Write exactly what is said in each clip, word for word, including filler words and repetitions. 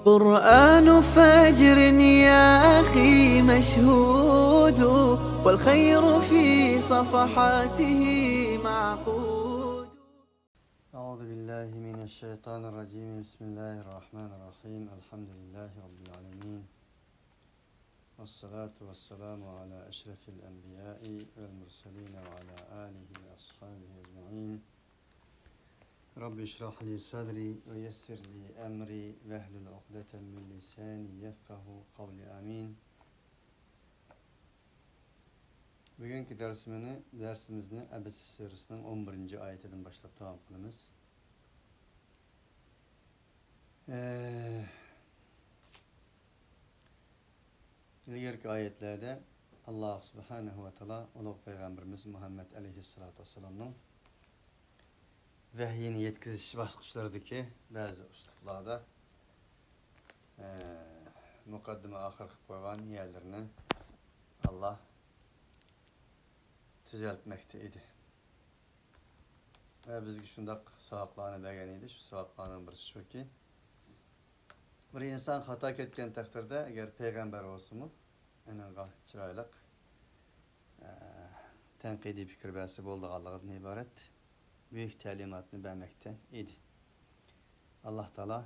قرآن فجر يا أخي مشهود، والخير في صفحاته معقود. أعوذ بالله من الشيطان الرجيم. بسم الله الرحمن الرحيم. الحمد لله رب العالمين. والصلاة والسلام على أشرف الأنبياء والمرسلين وعلى آله وأصحابه أجمعين. رب اشرح لي صدري ويسر لي أمري واحلل عقدة من لساني يفقه قولي. آمين. بۈگۈنكى دەرسىمىزنى، دەرسىمىزنى ئەبەسە سۈرىسىنىڭ ئون بىرىنچى ئايىتىدىن باشلاپ داۋام قىلىمىز. ئىلگىرىكى ئايەتلەردە ئاللاھ سۇبھانەھۇ ۋە تائالا ئۇلۇغ پەيغەمبىرىمىز مۇھەممەد ئەلەيھىسسالاتۇ ۋەسسالامنىڭ ۋەھيىنى يەتكۈزۈش باسقۇچلىرىدىكى بەزى ئۇسلۇبلاردا، ئە، مۇقەددىمە ئاخىر قىلىپ قويغان يەرلىرىنى ئاللاھ تۈزەلتمەكتە ئىدى. ۋە بىزگە شۇنداق ساۋاقلارنى بەرگەن ئىدى. شۇ ساۋاقلارنىڭ بىرسى شۇكى، بىر ئىنسان خاتا كەتكەن تەقدىردە، ئەگەر پەيغەمبەر بولسىمۇ، ئۇنىڭغا چىرايلىق، ئە، تەنقىدىي پىكىر بەرسە بولىدىغانلىقىدىن ئىبارەت بۈيۈك تەلىماتنى بەرمەكتە ئىدى. ئاللاھ تائالا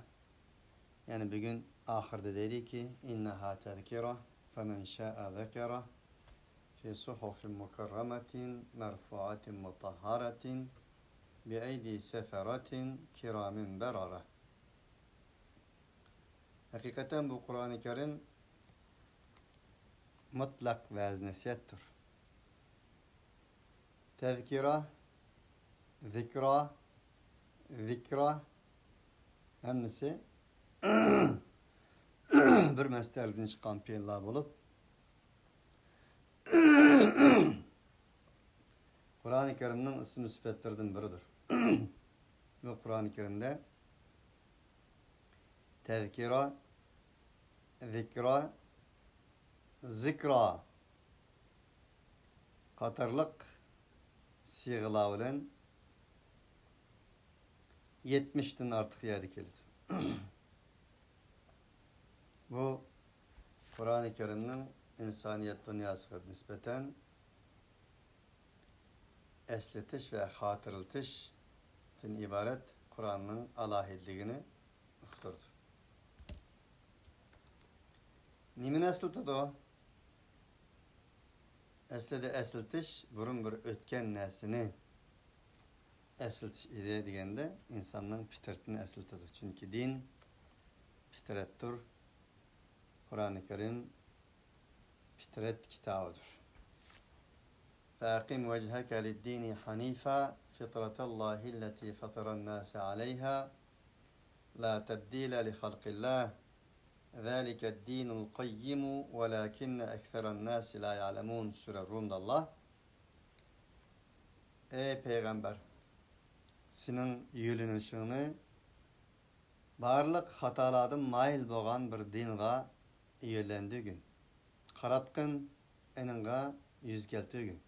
يەنە بۈگۈن ئاخىرىدا دەيدىكى، إنها تذكرة فمن شاء ذكره في صحف مكرمة مرفوعة مطهرة بأيدي سفرة كرام بررة. ھەقىقەتەن بۇ قۇرئانى كەرىم مۇتلەق ۋەز نەسىھەتتۇر. تەزكىرا، زىكرا، ذىكرا ھەممىسى بىر مەستەردىن چىققان پېئىللار بولۇپ، قۇرئانى كەرىمنىڭ ئىسىم سۈپەتلىرىدىن بىرىدۇر. بۇ قۇرئانى كەرىمدە تەزكىرا، زىكرا، زىكرا قاتارلىق سىيغىلار بىلەن يەتمىشتىن ئارتۇق يەردە كېلىدۇ. بۇ قۇرئانى كەرىمنىڭ ئىنسانىيەت دۇنياسىغا نىسبەتەن ئەسلىتىش ۋە خاتىرىلىتىشتىن ئىبارەت قۇرئاننىڭ ئالاھىدىلىكىنى ئۇقتۇرىدۇ. نېمىنى ئەسلىتىدۇ؟ ئەسلىدە ئەسلىتىش بۇرۇن بىر ئۆتكەن نەرسىنى ئەسلىتىش ئىدى دېگەندە، ئىنساننىڭ پىترىتىنى ئەسلىتىدۇ. چۈنكى دىن پىترەتتۇر. قۇرئانى كەرىم پىترەت كىتابىدۇر. فأقم وجهك للدين حنيفا فطرة الله التي فطر الناس عليها لا تبديل لخلق الله ذلك الدين القيم ولكن أكثر الناس لا يعلمون. سۈرە رۇمدا ئاللاھ، ئەي پەيغەمبەر، سېنىڭ يۆنىلىشىڭنى بارلىق خاتالاردىن مايىل بولغان بىر دىنغا يۆنلەندۈرگىن، قاراتقىن، ئېنىڭغا يۈز كەلتۈرگىن.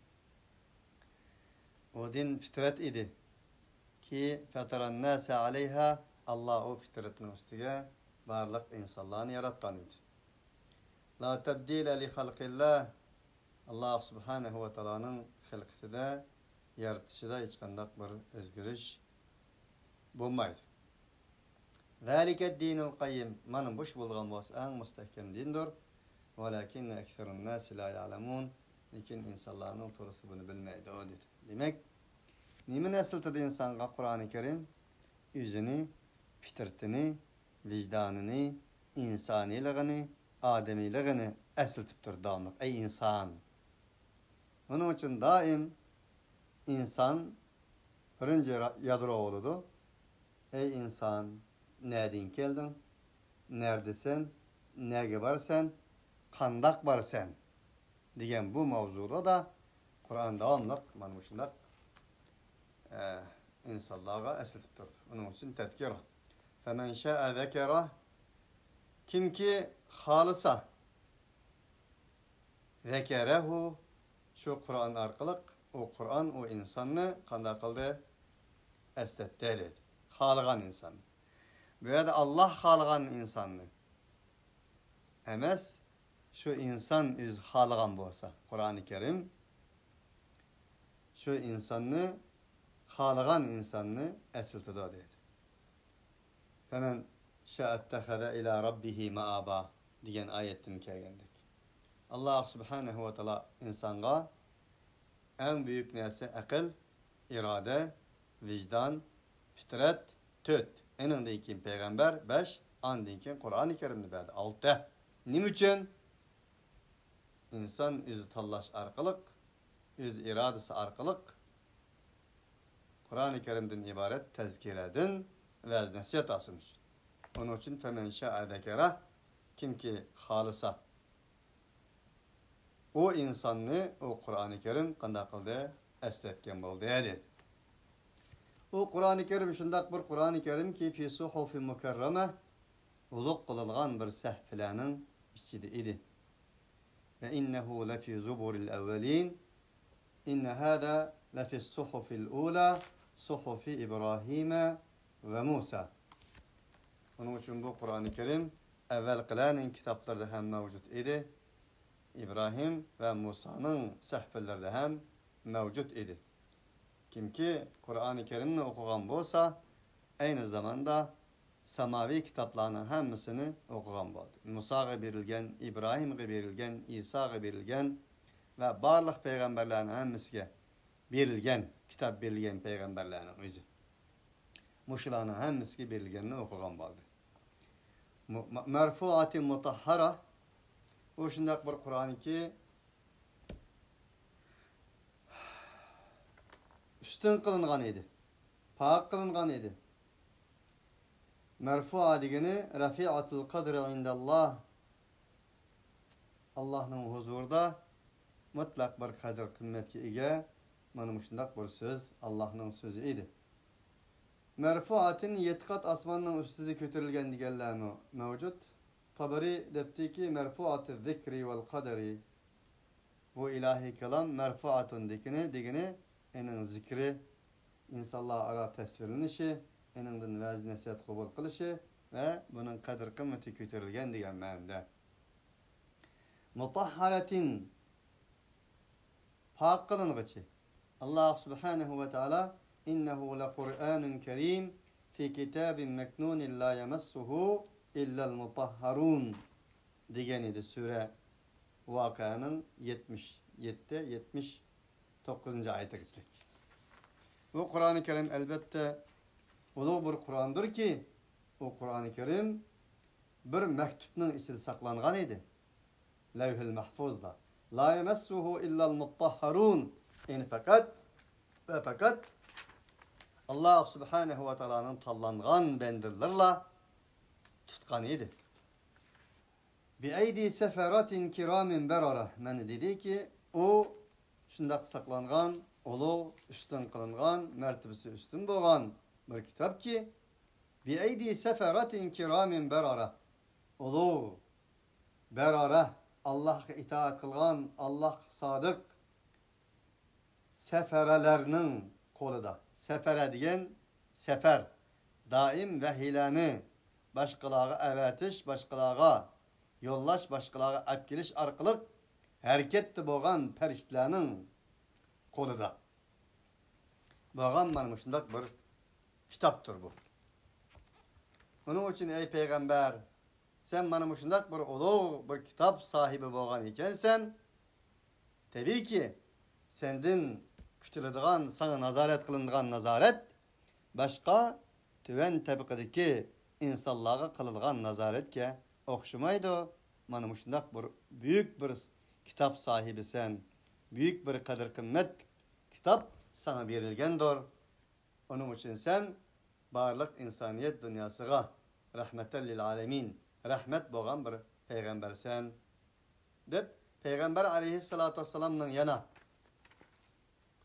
ئۇ دىن پىترەت ئىدى. كى فەتەرەنناسە ئەلەيھا، ئاللاھ ئۇ پىترەتنىڭ ئۈستىگە بارلىق ئىنسانلارنى ياراتقان ئىدى. لا تەبدىلە لىخەلقىللاھ، ئاللاھ سۇبھانەھۇ ۋە تائالانىڭ خىلقىتىدە، يارىتىشىدا ھېچقانداق بىر ئۆزگىرىش بولمايدۇ. ذلك الدين القيم، مانا مۇشۇ بولغان بولسا ئەڭ مۇستەھكەم دىندۇر. ولكن أكثر الناس لا يعلمون، لېكىن ئىنسانلارنىڭ تولىسى بۇنى بىلمەيدۇ، دېدى. دېمەك، نېمىنى ئەسلىتىدۇ ئىنسانغا قۇرئانى كەرىم؟ ئۆزىنى، پىترىتىنى، ۋىجدانىنى، ئىنسانىيلىقىنى، ئادىمىيلىقىنى ئەسلىتىپ تۇرىدۇ داۋاملىق. ئەي ئىنسان! بۇنىڭ ئۈچۈن دائىم ئىنسان بىرىنچى را-، يادرو بولىدۇ. ئەي ئىنسان، نەدىن كەلدىڭ؟ نەدىسەن؟ نەگە بارىسەن؟ قانداق بارىسەن؟ دېگەن بۇ ماۋزۇلاردا قۇرئان داۋاملىق مانا مۇشۇنداق، ئە، ئىنسانلارغا ئەسلىتىپ تۇرىدۇ. ئۇنىڭ ئۈچۈن تەزكىرە. فمن شاء ذكره، كىمكى خالىسا، ذكره، شۇ قۇرئان ئارقىلىق ئۇ قۇرئان ئۇ ئىنساننى قانداق قىلدى؟ ئەسلەتتى دېدى. خالىغان ئىنساننى. بۇ يەردە ئاللاھ خالىغان ئىنساننى، ئەمەس، شۇ ئىنسان ئۆزى خالىغان بولسا، قۇرئانى كەرىم شۇ ئىنساننى، خالىغان ئىنساننى ئەسلىتىدۇ دەيدۇ. فَمَنْ شَاءَ اتَّخَذَ إِلَى رَبِّهِ مَآبًا دېگەن ئايەتتىمۇ كەلگەندەك. ئاللاھ سۇبھانەھۇ ۋە تائالا ئىنسانغا ئەڭ بۈيۈك نەرسە ئەقىل، ئىرادە، ۋىجدان، پىترەت، تۆت. ئېنىڭدىن كېيىن پەيغەمبەر، بەش. ئاندىن كېيىن قۇرئانى كەرىمنى بەردى، ئالتە. نېمە ئۈچۈن؟ ئىنسان ئۆزى تاللاش ئارقىلىق، ئۆز ئىرادىسى ئارقىلىق قۇرئانى كەرىمدىن ئىبارەت تەزكىرەدىن ۋەز-نەسىھەت ئالسۇن ئۈچۈن. ئۇنىڭ ئۈچۈن فَمَنْ شَاءَ ذَكَرَهُ، كىمكى خالىسا، ئۇ ئىنساننى ئۇ قۇرئانى كەرىم قانداق قىلدى؟ ئەسلەتكەن بولدى، دېدى. ئۇ قۇرئانى كەرىم شۇنداق بىر قۇرئانى كەرىمكى، فِي صُحُفٍ مُكَرَّمَةٍ، ئۇلۇغ قىلىنغان بىر سەھىپىلەرنىڭ ئىچىدە ئىدى. وَإِنَّهُ لَفِي زُبُرِ الْأَوَّلِينَ، إِنَّ هَذَا لَفِي الصُّحُفِ الْأُولَى، صُحُفِ إِبْرَاهِيمَ وَمُوسَى. ئۇنىڭ ئۈچۈن بۇ قۇرئانى كەرىم ئەۋۋەلقىلەرنىڭ كىتابلىرىدا ھەم مەۋجۇت ئىدى، ئىبراھىم ۋە مۇسانىڭ سەھىپىلىرىدە ھەم مەۋجۇت ئىدى. كىمكى قۇرئانى كەرىمنى ئوقۇغان بولسا، ئەينى زاماندا ساماۋىي كىتابلارنىڭ ھەممىسىنى ئوقۇغان بولدى. مۇساغا بېرىلگەن، ئىبراھىمغا بېرىلگەن، ئىساغا بېرىلگەن ۋە بارلىق پەيغەمبەرلەرنىڭ ھەممىسىگە بېرىلگەن، كىتاب بېرىلگەن پەيغەمبەرلەرنىڭ ئۆزى. مۇشۇلارنىڭ ھەممىسىگە بېرىلگەننى ئوقۇغان بولدى. مۇ-، مە-، مەرفۇئاتى مۇتەھھەرە، ئۇ شۇنداق بىر قۇرئانكى، ئۈستۈن قىلىنغان ئىدى، پاك قىلىنغان ئىدى. مەرفۇئە دېگىنى رەفىئەتۇل قەدرى ئىندەللاھ، ئاللاھنىڭ ھۇزۇرىدا مۇتلەق بىر قەدىر-قىممەتكە ئىگە، مانا مۇشۇنداق بىر سۆز، ئاللاھنىڭ سۆزى ئىدى. مەرفۇئاتىن، يەتتە قات ئاسماننىڭ ئۈستىدە كۆتۈرۈلگەن دېگەنلەرمۇ مەۋجۇت. تەبەرى دەپتىكى، مەرفۇئاتىز زىكرى ۋەل قەدىرى. بۇ ئىلاھىي كالام مەرفۇئاتۇن دېگىنى، دېگىنى ئېنىڭ زىكرى، ئىنسانلار ئارا تەسۋىرلىنىشى، ئېنىڭدىن ۋەز-نەسىھەت قوبۇل قىلىشى ۋە بۇنىڭ قەدىر-قىممىتى كۆتۈرۈلگەن دېگەن مەنىدە. مۇتەھھەرەتىن، پاك قىلىنغۇچى. ئاللاھ سۇبھانەھۇ ۋە تائالا، «إِنَّهُ لَقُرْآنٌ كَرِيمٌ فِي كِتَابٍ مَكْنُونٍ لَا يَمَسُّهُ إِلَّا الْمُطَهَّرُونَ» دېگەن ئىدى سۈرە ۋاقىئەنىڭ يەتمىش يەتتە، يەتمىش توققۇزىنچى ئايىتىگىچىلىك. بۇ قۇرئانى كەرىم ئەلبەتتە ئۇلۇغ بىر قۇرئاندۇركى، ئۇ قۇرئانى كەرىم بىر مەكتۇپنىڭ ئىچىدە ساقلانغان ئىدى. لەۋھىل مەھفۇزدا. «لا يەمەسسۇھۇ ئىللەل مۇتتەھھەرۇن». يەنى پەقەت ۋە پەقەت ئاللاھ سۇبھانەھۇ ۋە تائالانىڭ تاللانغان بەندىلىرىلا تۇتقان ئىدى. «بىئەيدى سەفەرەتىن كىرامىن بەرەرە». مەنە دېدىكى، ئۇ شۇنداق ساقلانغان، ئۇلۇغ، ئۈستۈن قىلىنغان، مەرتىۋىسى ئۈستۈن بولغان بىر كىتابكى، «بىئەيدى سەفەرەتىن كىرامىن بەرەرە». ئۇلۇغ، بەرەرە، ئاللاھقا ئىتائەت قىلغان، ئاللاھقا سادىق سەفەرەلەرنىڭ قولىدا. سەفەرە دېگەن سەپەر، دائىم ۋەھىيلەرنى باشقىلارغا ئەۋەتىش، باشقىلارغا يوللاش، باشقىلارغا ئەپكېلىش ئارقىلىق ھەرىكەتتە بولغان پەرىشتىلەرنىڭ قولىدا بولغان مانا مۇشۇنداق بىر كىتابتۇر بۇ. ئۇنىڭ ئۈچۈن، ئەي پەيغەمبەر، سەن مانا مۇشۇنداق بىر ئۇلۇغ بىر كىتاب ساھىبى بولغان ئىكەنسەن، تەبىئىيكى، سەندىن كۈتۈلىدىغان، ساڭا نازارەت قىلىنىدىغان نازارەت باشقا تۆۋەن تەبىقىدىكى ئىنسانلارغا قىلىدىغان نازارەتكە ئوخشىمايدۇ. مانا مۇشۇنداق بىر بۈيۈك بىر كىتاب ساھىبىسەن، بۈيۈك بىر قەدىر-قىممەت كىتاب ساڭا بېرىلگەندۇر. ئۇنىڭ ئۈچۈن سەن بارلىق ئىنسانىيەت دۇنياسىغا رەھمەتەن لىل ئالەمىن، رەھمەت بولغان بىر پەيغەمبەرسەن، دەپ، پەيغەمبەر ئەلەيھىسسالاتۇ ۋەسسالامنىڭ يەنە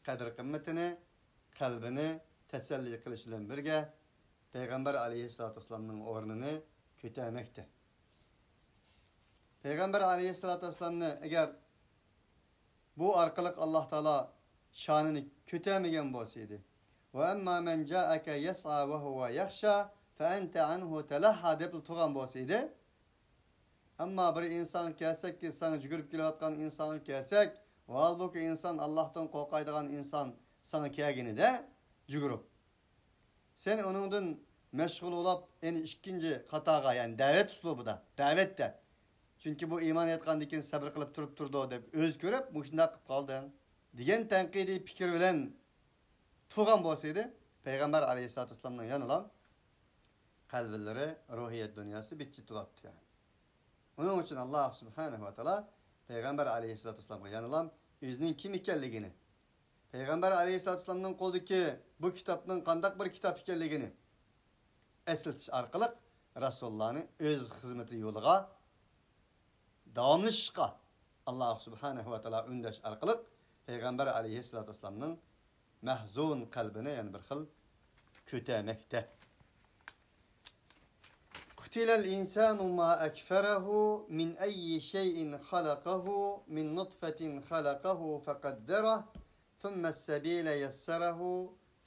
قەدىر-قىممىتىنى، قەلبىنى تەسەللى قىلىش بىلەن بىرگە، پەيغەمبەر ئەلەيھىسسالاتۇ ۋەسسالامنىڭ ئورنىنى كۆتەرمەكتە. پەيغەمبەر ئەلەيھىسسالاتۇ ۋەسسالامنى ئەگەر بۇ ئارقىلىق ئاللاھ تائالا شانىنى كۆتەرمىگەن بولسا ئىدى، «ۋە ئەمما مەن جائەكە يەسئا ۋە ھۇۋە يەخشا فە ئەنتە ئەنھۇ تەلەھھا» دەپلا تۇرغان بولسا ئىدى، ئەمما بىر ئىنسانغا كەلسەككى، ساڭا جۈگۈرۈپ كېلىۋاتقان ئىنسانغا كەلسەك، ھالبۇكى ئىنسان ئاللاھتىن قورقايدىغان ئىنسان ساڭا كەلگىنىدە جۈگۈرۈپ، سەن ئۇنىڭدىن مەشغۇل بولۇپ، يەنە ئىككىنچى خاتاغا، يەنى دەۋەت ئۇسلۇبىدا، دەۋەتتە. چۈنكى بۇ ئىمان ئېيتقاندىن كېيىن سەبرى قىلىپ تۇرۇپ تۇرىدۇ دەپ ئۆزى كۆرۈپ، مۇشۇنداق قىلىپ قالدىڭ، دېگەن تەنقىدىي پىكىر بىلەن تۇرغان بولسا ئىدى، پەيغەمبەر ئەلەيھىسسالاتۇ ۋەسسالامنىڭ يەنىلا قەلبىلىرى، روھىيەت دۇنياسى بىت چىتىۋاتتى، يەنى. ئۇنىڭ ئۈچۈن ئاللاھ سۇبھانەھۇ ۋە تائالا پەيغەمبەر ئەلەيھىسسالاتۇ ۋەسسالامغا يەنىلا ئۆزىنىڭ كىم ئىكەنلىكىنى، پەيغەمبەر ئەلەيھىسسالاتۇ ۋەسسالامنىڭ قولىدىكى بۇ كىتابنىڭ قانداق بىر كىتاب ئىكەنلىكىنى ئەسلىتىش ئارقىلىق رەسۇلۇللانى ئۆز خىزمىتى يولىغا داۋاملىشىشقا ئاللاھ سۇبھانەھۇ ۋە تائالا ئۈندەش ئارقىلىق پەيغەمبەر ئەلەيھىسسالاتۇ ۋەسسالامنىڭ مەھزۇن قەلبىنى يەنە بىر خىل كۆتەرمەكتە. قتل الإنسان ما أكفره من أي شيء خلقه من نطفة خلقه فقدره ثم السبيل يسره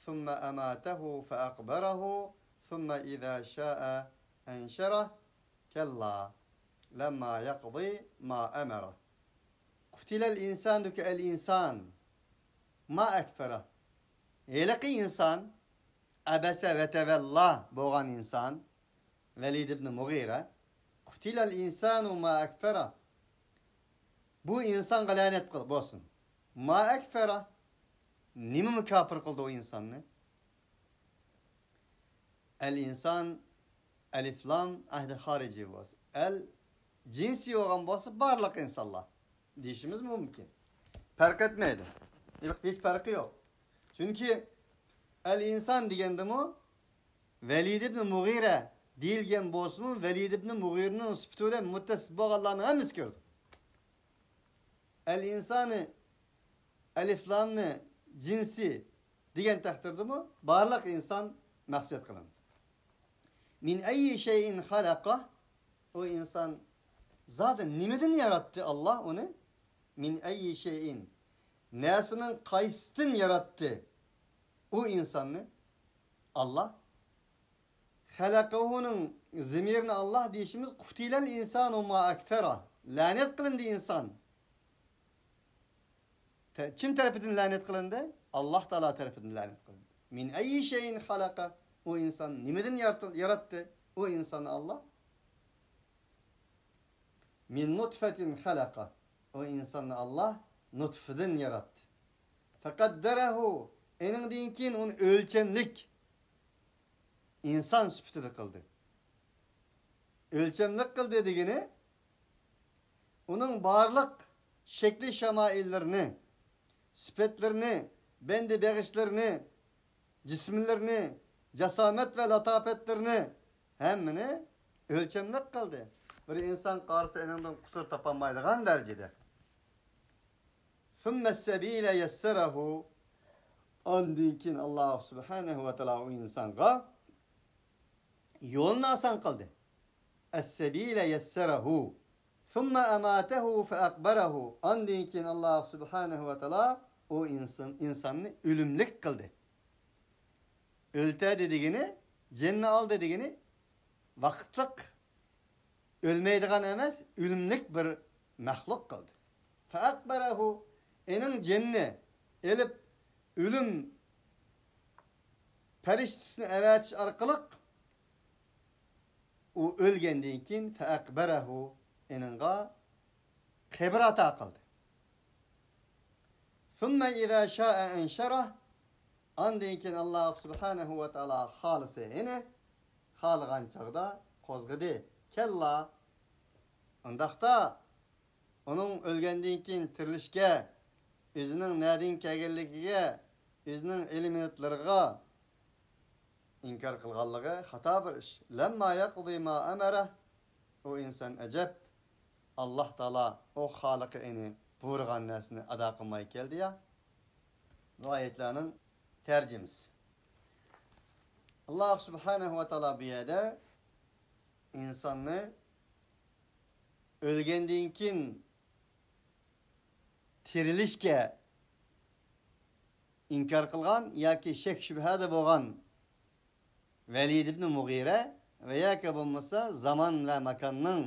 ثم أماته فأقبره ثم إذا شاء أنشره كلا لما يقض ما أمره. قتل الإنسان دېدى، الإنسان ما أكفره. ھېلىقى ئىنسان، ئەبەسە ۋە تەۋەللا بولغان ئىنسان، ۋەلىد ئىبنى مۇغىرە، قتل الإنسان ما أكفره. بۇ ئىنسانغا لەنەت قىل-، بولسۇن. ما أكفره. نېمىمۇ كاپىر قىلدى ئۇ ئىنساننى؟ ئەل ئىنسان، ئەلىف لام، ئەھدى خارىجىي بولسا، ئەل جىنسىي بولغان بولسا، بارلىق ئىنسانلار دېيىشىمىز مۇمكىن. پەرق ئەتمەيدۇ. ھېچ پەرقى يوق. چۈنكى ئەل ئىنسان دېگەندىمۇ ۋەلىد ئىبنى مۇغىرە دېيىلگەن بولسىمۇ، ۋەلىد ئىبنى مۇغىرىنىڭ سۈپىتى بىلەن مۇتتەسىپ بولغانلارنىڭ ھەممىسى كىرىدۇ. ئەل ئىنسانى، ئەلىف لامنى، جىنسى دېگەن تەقدىردىمۇ بارلىق ئىنسان مەقسەت قىلىنىدۇ. من أي شيء خلقه. ئۇ ئىنسان زادى نېمىدىن ياراتتى ئاللاھ ئۇنى؟ من أي شيء. نەرسىنىڭ قايسىسىدىن ياراتتى ئۇ ئىنساننى ئاللاھ؟ خەلەقەھۇنىڭ زىمىرىنى ئاللاھ دېيىشىمىز، قۇتىلەل ئىنسانۇ ما ئەكفەرە. لەنەت قىلىندى ئىنسان. تە-، كىم تەرىپىدىن لەنەت قىلىندى؟ ئاللاھ تائالا تەرىپىدىن لەنەت قىلىندى. من أي شيء خلقه. ئۇ ئىنسان نېمىدىن يارىتىل-، ياراتتى؟ ئۇ ئىنساننى ئاللاھ. من نطفة خلقه. ئۇ ئىنساننى ئاللاھ نۇتفىدىن ياراتتى. فقدره. ئېنىڭدىن كېيىن ئۇنى ئۆلچەملىك ئىنسان سۈپىتىدە قىلدى. ئۆلچەملىك قىلدى دېگىنى، ئۇنىڭ بارلىق شەكلى شامائىللىرىنى، سۈپەتلىرىنى، بەندە بېغىشلىرىنى، جىسىملىرىنى، جاسامەت ۋە لاتاپەتلىرىنى ھەممىنى ئۆلچەملىك قىلدى. بىر ئىنسان قارىسا ئېنىڭدىن قۇسۇر تاپالمايدىغان دەرىجىدە. ثم السبيل يسره. ئاندىن كېيىن ئاللاھ سۇبھانەھۇ ۋە تائالا ئۇ ئىنسانغا يولنى ئاسان قىلدى. السبيل يسره. ثم أماته فأقبره. ئاندىن كېيىن ئاللاھ سۇبھانەھۇ ۋە تائالا ئۇ ئىنسان، ئىنساننى ئۆلۈملۈك قىلدى. ئۆلتەردى دېگىنى، جېنىنى ئالدى دېگىنى، ۋاقىتلىق ئۆلمەيدىغان ئەمەس، ئۆلۈملۈك بىر مەخلۇق قىلدى. فأقبره، ئېنىڭ جېنىنى ئېلىپ، ئۆلۈم پەرىشتىسىنى ئەۋەتىش ئارقىلىق ئۇ ئۆلگەندىن كېيىن، فأقبره، ئېنىڭغا قەبرە ئاتا قىلدى. ثم إذا شاء أنشره. ئاندىن كېيىن ئاللاھ سۇبھانەھۇ ۋە تائالا خالىسا يەنە خالىغان چاغدا قوزغىدى. كەللا. ئۇنداقتا ئۇنىڭ ئۆلگەندىن كېيىن تىرىلىشكە، ئۆزىنىڭ نەدىن كەلگەنلىكىگە، ئۆزىنىڭ ئېلېمېنتلىرىغا ئىنكار قىلغانلىقى خاتا بىر ئىش. لما يقض ما أمره. ئۇ ئىنسان ئەجەب، ئاللاھ تائالا ئۇ خالىقى ئېنى بۇيرۇغان نەرسىنى ئادا قىلماي كەلدى يا. بۇ ئايەتلەرنىڭ تەرجىمىسى. ئاللاھ سۇبھانەھۇ ۋە تائالا بۇ يەردە ئىنساننى ئۆلگەندىن كېيىن تىرىلىشكە ئىنكار قىلغان ياكى شەك-شۈبھەدە بولغان ۋەلىد ئىبنى مۇغىرە ۋە ياكى بولمىسا زامان ۋە ماكاننىڭ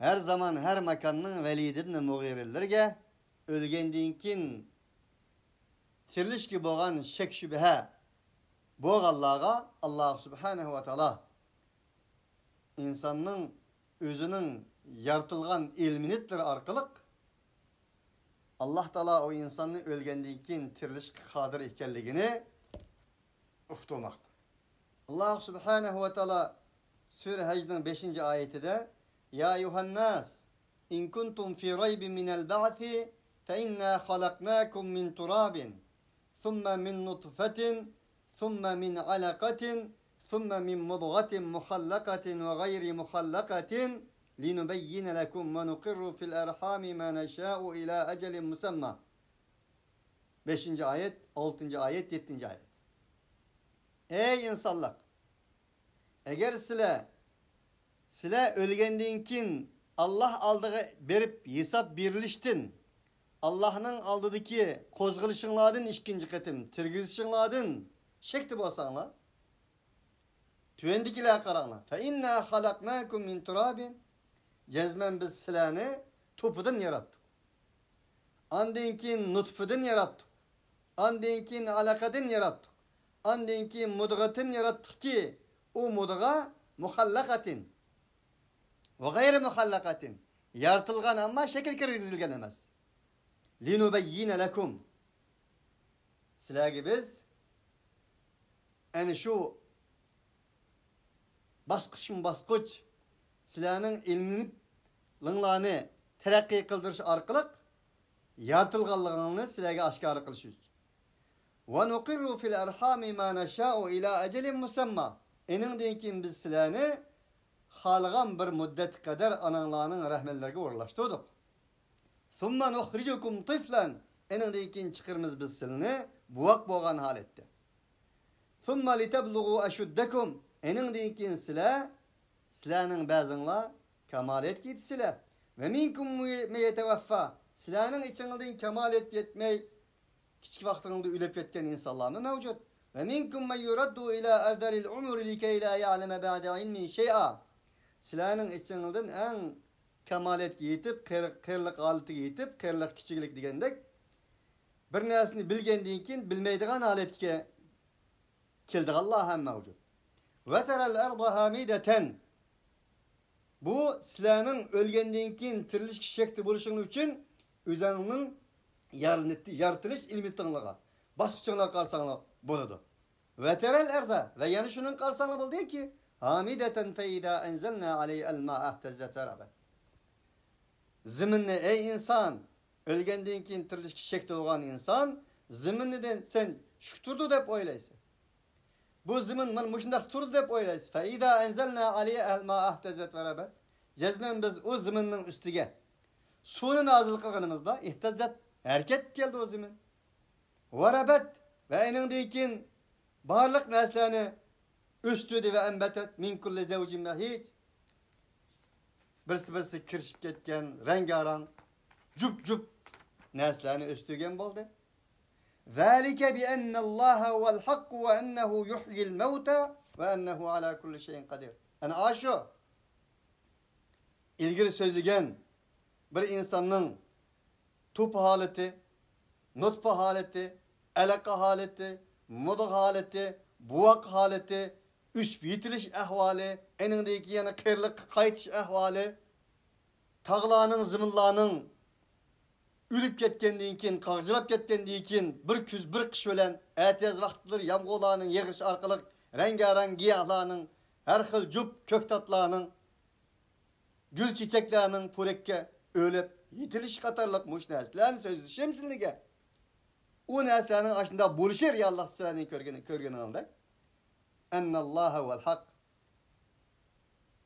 ھەر زامان، ھەر ماكاننىڭ ۋەلىدىدىن مۇغىرىلىرىگە، ئۆلگەندىن كېيىن تىرىلىشكە بولغان شەك-شۈبھە بولغانلارغا ئاللاھ سۇبھانەھۇ ۋە تائالا ئىنساننىڭ ئۆزىنىڭ يارىتىلغان ئېلېمېنتلىرى ئارقىلىق ئاللاھ تائالا ئۇ ئىنساننى ئۆلگەندىن كېيىن تىرىلىشقا قادىر ئىكەنلىكىنى ئۇقتۇرماقتا. ئاللاھ سۇبھانەھۇ ۋە تائالا سۈرە ھەجنىڭ بەشىنچى ئايىتىدە، يا أيها الناس إن كنتم في ريب من البعث فإنا خلقناكم من تراب ثم من نطفة ثم من علقة ثم من مضغة مخلقة وغير مخلقة لنبين لكم ونقر في الأرحام ما نشاء إلى أجل مسمى. بەشىنچى ئايەت، ئالتىنچى ئايەت، يەتتىنچى ئايەت. ئەي ئىنسانلار! ئەگەر سىلەر، سىلەر ئۆلگەندىن كېيىن ئاللاھ ئالدىغا بېرىپ ھېساب بېرىلىشتىن، ئاللاھنىڭ ئالدىدىكى قوزغىلىشىڭلاردىن، ئىككىنچى قېتىم تىرگىزىشىڭلاردىن شەكتە بولساڭلار، تۆۋەندىكىلەرگە قاراڭلار. فإنا خلقناكم من تراب. جەزمەن بىز سىلەرنى توپىدىن ياراتتۇق. ئاندىن كېيىن نۇتفىدىن ياراتتۇق. ئاندىن كېيىن ئەلەقىدىن ياراتتۇق. ئاندىن كېيىن مۇدغىتىن ياراتتۇقكى، ئۇ مۇدغا مۇخەللەقەتىن ۋە غەيرى مۇخەللەقەتىن، يارىتىلغان، ئەمما شەكىل كىرگۈزۈلگەن ئەمەس. لنبين لكم. سىلەرگە بىز ئەنە شۇ باسقۇچمۇ باسقۇچ سىلەرنىڭ ئىلمىڭلارنى تەرەققىي قىلدۇرۇش ئارقىلىق يارىتىلغانلىقىڭلارنى سىلەرگە ئاشكارا قىلىش ئۈچۈن. ونقر في الأرحام ما نشاء إلى أجل مسمى. ئېنىڭدىن كېيىن بىز سىلەرنى خالىغان بىر مۇددەتكە قەدەر ئاناڭلارنىڭ رەھملىرىگە ئورۇنلاشتۇردۇق. ثم نخرجكم طفلا. ئېنىڭدىن كېيىن چىقىرىمىز بىز سىلىنى بوۋاق بولغان ھالەتتە. ثم لتبلغوا أشدكم. ئېنىڭدىن كېيىن سىلەر، سىلەرنىڭ بەزىڭلار كامالەتكە يېتىسىلەر. ومنكم من يتوفى. سىلەرنىڭ ئىچىڭلاردىن كامالەتكە يەتمەي، كىچىك ۋاقتىڭلاردا ئۆلۈپ كەتكەن ئىنسانلارمۇ مەۋجۇت. ومنكم من يرد إلى أرذل العمر لكي لا يعلم بعد علم شيئا. سىلەرنىڭ ئىچىڭلاردىن ئەڭ كامالەتكە يېتىپ، قېرى-، قېرىلىق ھالىتىگە يېتىپ، قېرىلىق، كىچىكلىك دېگەندەك، بىر نەرسىنى بىلگەندىن كېيىن بىلمەيدىغان ھالەتكە كېلىدىغانلار ھەم مەۋجۇت. وترى الأرض هامدة. بۇ سىلەرنىڭ ئۆلگەندىن كېيىن تىرىلىشكە شەكتە بولۇشۇڭلار ئۈچۈن ئۆزەڭنىڭ يارىلىتى-، يارىتىلىش ئېلېمېنتىڭلارغا، باسقۇچۇڭلارغا قارىساڭلار بولىدۇ. وترى الأرض، ۋە يەنە شۇنىڭغا قارىساڭلار بولىدۇكى، هامدة فإذا أنزلنا عليها الماء اهتزت وربت. زېمىننى، ئەي ئىنسان، ئۆلگەندىن كېيىن تىرىلىشكە شەكتە بولغان ئىنسان، زېمىننى دە-، سەن چۈشۈپ تۇرىدۇ دەپ ئويلايسەن. بۇ زېمىن مانا مۇشۇنداق تۇرىدۇ دەپ ئويلايسىز. فإذا أنزلنا عليها الماء اهتزت وربت. جەزمەن بىز ئۇ زېمىننىڭ ئۈستىگە سۇنى نازىل قىلغىنىمىزدا، اهتزت، ھەرىكەتكە كەلدى ئۇ زېمىن. وربت، ۋە ئېنىڭدىن كېيىن بارلىق نەرسىلەرنى ئۆستۈردى. وأنبتت من كل زوج بهيج. بىرسى-بىرسىگە كىرىشىپ كەتكەن رەڭگارەڭ، جۈپ-جۈپ نەرسىلەرنى ئۆستۈرگەن بولدى. ذلك بأن الله هو الحق وأنه يحيي الموتى وأنه على كل شيء قدير. ئەنە ئاشۇ ئىلگىرى سۆزلىگەن بىر ئىنساننىڭ توپا ھالىتى، نۇتپا ھالىتى، ئەلەقە ھالىتى، مۇدغا ھالىتى، بوۋاق ھالىتى، ئۆسۈپ يېتىلىش ئەھۋالى، ئېنىڭدىن كېيىن يەنە قېرىلىققا قايتىش ئەھۋالى، تاغلارنىڭ، زېمىنلارنىڭ ئۆلۈپ كەتكەندىن كېيىن، قاغجىراپ كەتكەندىن كېيىن، بىر كۈز، بىر قىش بىلەن ئەتىياز ۋاقىتلىرى يامغۇرلارنىڭ يېغىشى ئارقىلىق رەڭگارەڭ گىياھلارنىڭ، ھەر خىل جۈپ كۆكتاتلارنىڭ، گۈل چېچەكلەرنىڭ پورەككە ئۆرۈلۈپ يېتىلىشى قاتارلىق مۇشۇ نەرسىلەرنى سۆزلىشىم سىلىگە. ئۇ نەرسىلەرنىڭ ئاشۇنداق بولۇشى رېئاللىقتا سىلەرنىڭ كۆرگىنى، كۆرگىنىڭىزدەك. أن الله هو الحق.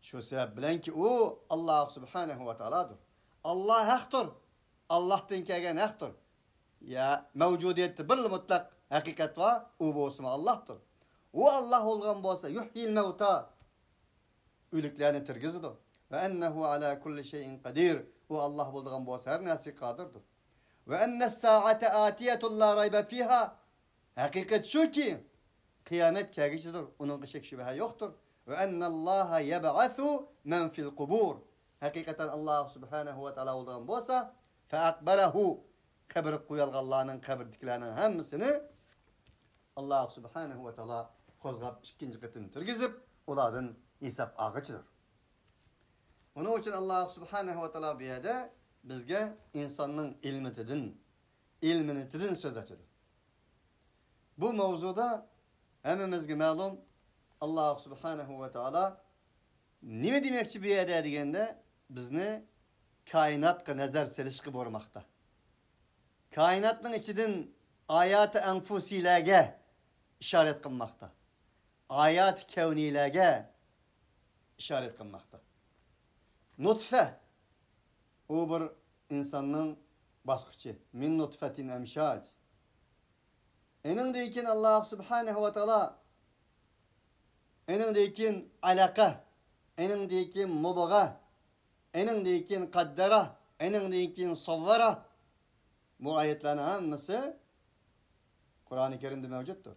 شۇ سەۋەب بىلەنكى ئۇ، ئاللاھ سۇبھانەھۇ ۋە تائالادۇر. ئاللاھ ھەقتۇر. ئاللاھتىن كەلگەن ھەقتۇر. يا، مەۋجۇدىيەتتە بىرلا مۇتلەق ھەقىقەت بار، ئۇ بولسىمۇ ئاللاھتۇر. ئۇ ئاللاھ بولغان بولسا، يحيي الموتى، ئۆلۈكلەرنى تىرگۈزىدۇ. وأنه على كل شيء قدير، ئۇ ئاللاھ بولىدىغان بولسا، ھەر نەرسىگە قادىردۇر. وأن الساعة آتية لا ريب فيها، ھەقىقەت شۇكى، قىيامەت كەلگۈچىدۇر، ئۇنىڭغا شەك-شۈبھە يوقتۇر. وأن الله يبعث من في القبور، ھەقىقەتەن ئاللاھ سۇبھانەھۇ ۋە تائالا بولىدىغان بولسا، فەئەقبەرەھۇ، قەبرىگە قويۇلغانلارنىڭ، قەبرىدىكىلەرنىڭ ھەممىسىنى ئاللاھ سۇبھانەھۇ ۋە تائالا قوزغاپ، ئىككىنچى قېتىم تۈرگۈزۈپ، ئۇلاردىن ھېساب ئالغۇچىدۇر. ئۇنىڭ ئۈچۈن ئاللاھ سۇبھانەھۇ ۋە تائالا بۇ يەردە بىزگە ئىنساننىڭ ئىلمىتىدىن، ئىلمىنىتىدىن سۆز ئاچىدۇ. بۇ ماۋزۇدا ھەممىمىزگە مەلۇم، ئاللاھ سۇبھانەھۇ ۋە تائالا نېمە دېمەكچى بۇ يەردە دېگەندە، بىزنى كائىناتقا نەزەر سېلىشقا بۇيرۇماقتا. كائىناتنىڭ ئىچىدىن ئاياتى ئەنفۇسىيلەرگە ئىشارەت قىلماقتا. ئاياتى كەۋنىيلەرگە ئىشارەت قىلماقتا. نۇتفە، ئۇ بىر ئىنساننىڭ باسقۇچى. مىن نۇتفەتىن ئەمشاج. ئېنىڭدىن كېيىن ئاللاھ سۇبھانەھۇ ۋە تائالا، ئېنىڭدىن كېيىن ئەلەقە، ئېنىڭدىن كېيىن مۇدغە، ئېنىڭدىن كېيىن قەددەرە، ئېنىڭدىن كېيىن سەۋۋەرە. بۇ ئايەتلەرنىڭ ھەممىسى قۇرئانى كەرىمدە مەۋجۇتتۇر.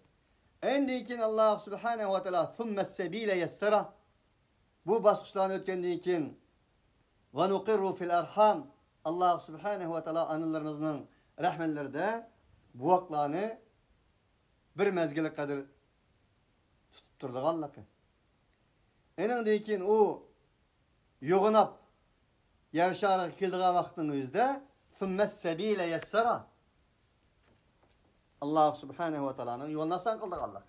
ئەندىن كېيىن ئاللاھ سۇبھانەھۇ ۋە تائالا ثم السبيل يسره. بۇ باسقۇچلارنى ئۆتكەندىن كېيىن، ونقر في الأرحام، ئاللاھ سۇبھانەھۇ ۋە تائالا ئانىلىرىمىزنىڭ رەھملىرىدە بوۋاقلارنى بىر مەزگىلگە قەدەر تۇتۇپ تۇرىدىغانلىقى. ئېنىڭدىن كېيىن ئۇ يوغىناپ يەر شارىغا كېلىدىغان ۋاقىتنىڭ ئۆزىدە ثم السبيل يسره. ئاللاھ سۇبھانەھۇ ۋە تائالانىڭ يولىنى ئاسان قىلىدىغانلىق.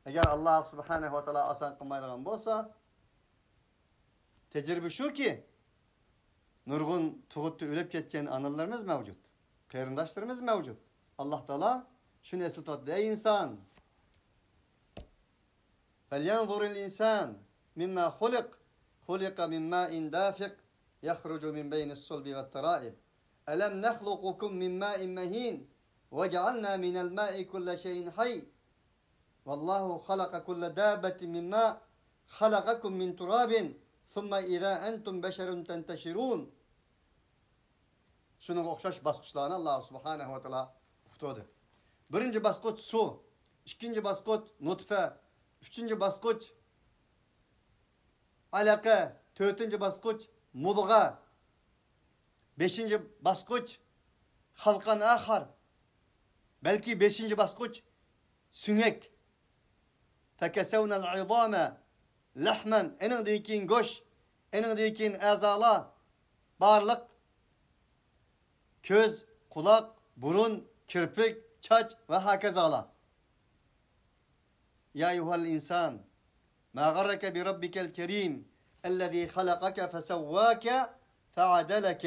ئەگەر ئاللاھ سۇبھانەھۇ ۋە تائالا ئاسان قىلمايدىغان بولسا، تەجرىبە شۇكى، نۇرغۇن تۇغۇتتا ئۆلۈپ كەتكەن ئانىلىرىمىز مەۋجۇت، قېرىنداشلىرىمىز مەۋجۇت. ئاللاھ تائالا شۇنى ئەسلىتىۋاتىدۇ: ئەي ئىنسان، فلينظر الإنسان مما خلق، خلق من ماء دافق، يخرج من بين الصلب والترائب. ألم نخلقكم من ماء مهين، وجعلنا من الماء كل شيء حي. والله خلق كل دابة من ماء، خلقكم من تراب، ثم إذا أنتم بشر تنتشرون. شۇنىڭغا ئوخشاش باسقۇچلارنى ئاللاھ سۇبھانەھۇ ۋە تائالا ئۇقتۇردى. بىرىنچى باسقۇچ سۇ، ئىككىنچى باسقۇچ نۇتفە، ئۈچىنچى باسقۇچ ئەلەقە، تۆتىنچى باسقۇچ مۇدغە، بەشىنچى باسقۇچ خەلقەن ئاخار، بەلكى بەشىنچى باسقۇچ سۆڭەك. فكسونا العظام لحما، ئېنىڭدىن كېيىن گۆش، ئېنىڭدىن كېيىن ئەزالار، بارلىق كۆز، قۇلاق، بۇرۇن، كىرپىك، چاچ ۋە ھاكازالار. يا أيها الإنسان ما غرك بربك الكريم الذي خلقك فسواك فعدلك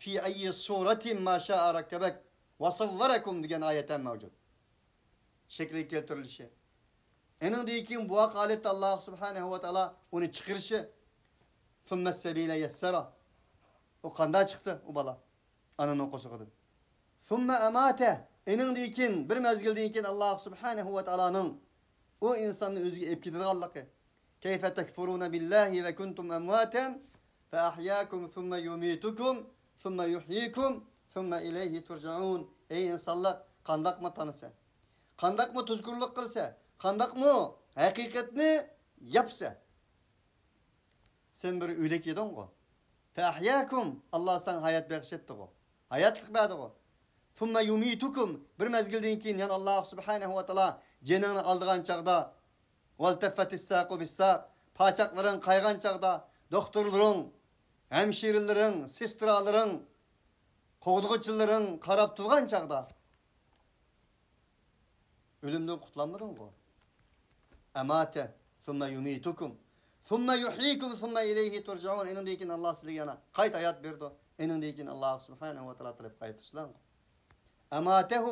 في أي صورة ما شاء ركبك وصوركم دېگەن ئايەت ھەم مەۋجۇت. شەكلىگە كەلتۈرۈلۈشى. ئېنىڭدىن كېيىن بوۋاق ھالەتتە ئاللاھ سۇبھانەھۇ ۋە تائالا ئۇنى چىقىرىشى. ثم السبيل يسره. ئۇ قانداق چىقتى، ئۇ بالا؟ ئانىنىڭ قورسىقىدىن. ثم أماته. ئېنىڭدىن كېيىن، بىر مەزگىلدىن كېيىن ئاللاھ سۇبھانەھۇ ۋە تائالانىڭ ئۇ ئىنساننى ئۆزىگە ئېلىپ كېتىدىغانلىقى. كيف تكفرون بالله وكنتم أمواتا فأحياكم ثم يميتكم ثم يحييكم ثم إليه ترجعون. ئەي ئىنسانلار، قانداقمۇ تانىسە، قانداقمۇ تۇزكورلۇق قىلسا، قانداقمۇ ھەقىقەتنى ياپسا، سەن بىر ئۆلۈك ئىدىڭغۇ. فأحياكم، ئاللاھ ساڭا ھايات بەخش ئەتتىغۇ، ھاياتلىق بەردىغۇ. ثم يميتكم، بىر مەزگىلدىن كېيىن يەنە ئاللاھ سۇبھانەھۇ ۋە تائالا جېنىڭنى ئالىدىغان چاغدا، والتفت الساق بالساق، پاچاقلىرىڭ قايغان چاغدا، دوختۇرلىرىڭ، ھەمشىرىلىرىڭ، سېسترالىرىڭ، قوغدىغۇچىلىرىڭ قاراپ تۇرغان چاغدا، ئۆلۈمدىن قۇتۇلالمىدىڭغۇ. أمات ثم يميتكم ثم يحييكم ثم إليه ترجعون. ئېنىڭدىن كېيىن ئاللاھ سىلەرگە يەنە قايتا ھايات بېرىدۇ. ئېنىڭدىن كېيىن ئاللاھ سۇبھانەھۇ ۋە تائالا تەرەپكە قايتىسىلەرغۇ. أماته،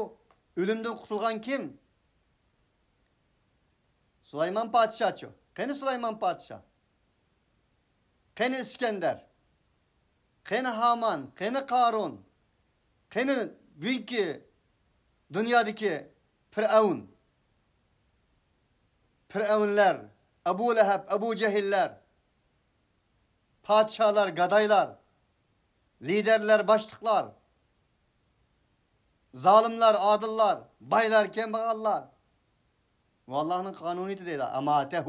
ئۆلۈمدىن قۇتۇلغان كىم؟ سۇلايمان پادىشاھچۇ؟ قېنى سۇلايمان پادىشاھ؟ قېنى ئىسكەندەر؟ قېنى ھامان؟ قېنى قارۇن؟ قېنى بۈگۈنكى دۇنيادىكى پىرئەۋن؟ پىرئەۋنلەر، ئەبۇ لەھەب، ئەبۇ جەھىللەر، پادىشاھلار، گادايلار، لىدەرلەر، باشلىقلار، زالىملار، ئادىللار، بايلار، كەمبەغەللەر. بۇ ئاللاھنىڭ قانۇنىيىتى دەيدۇ. أماته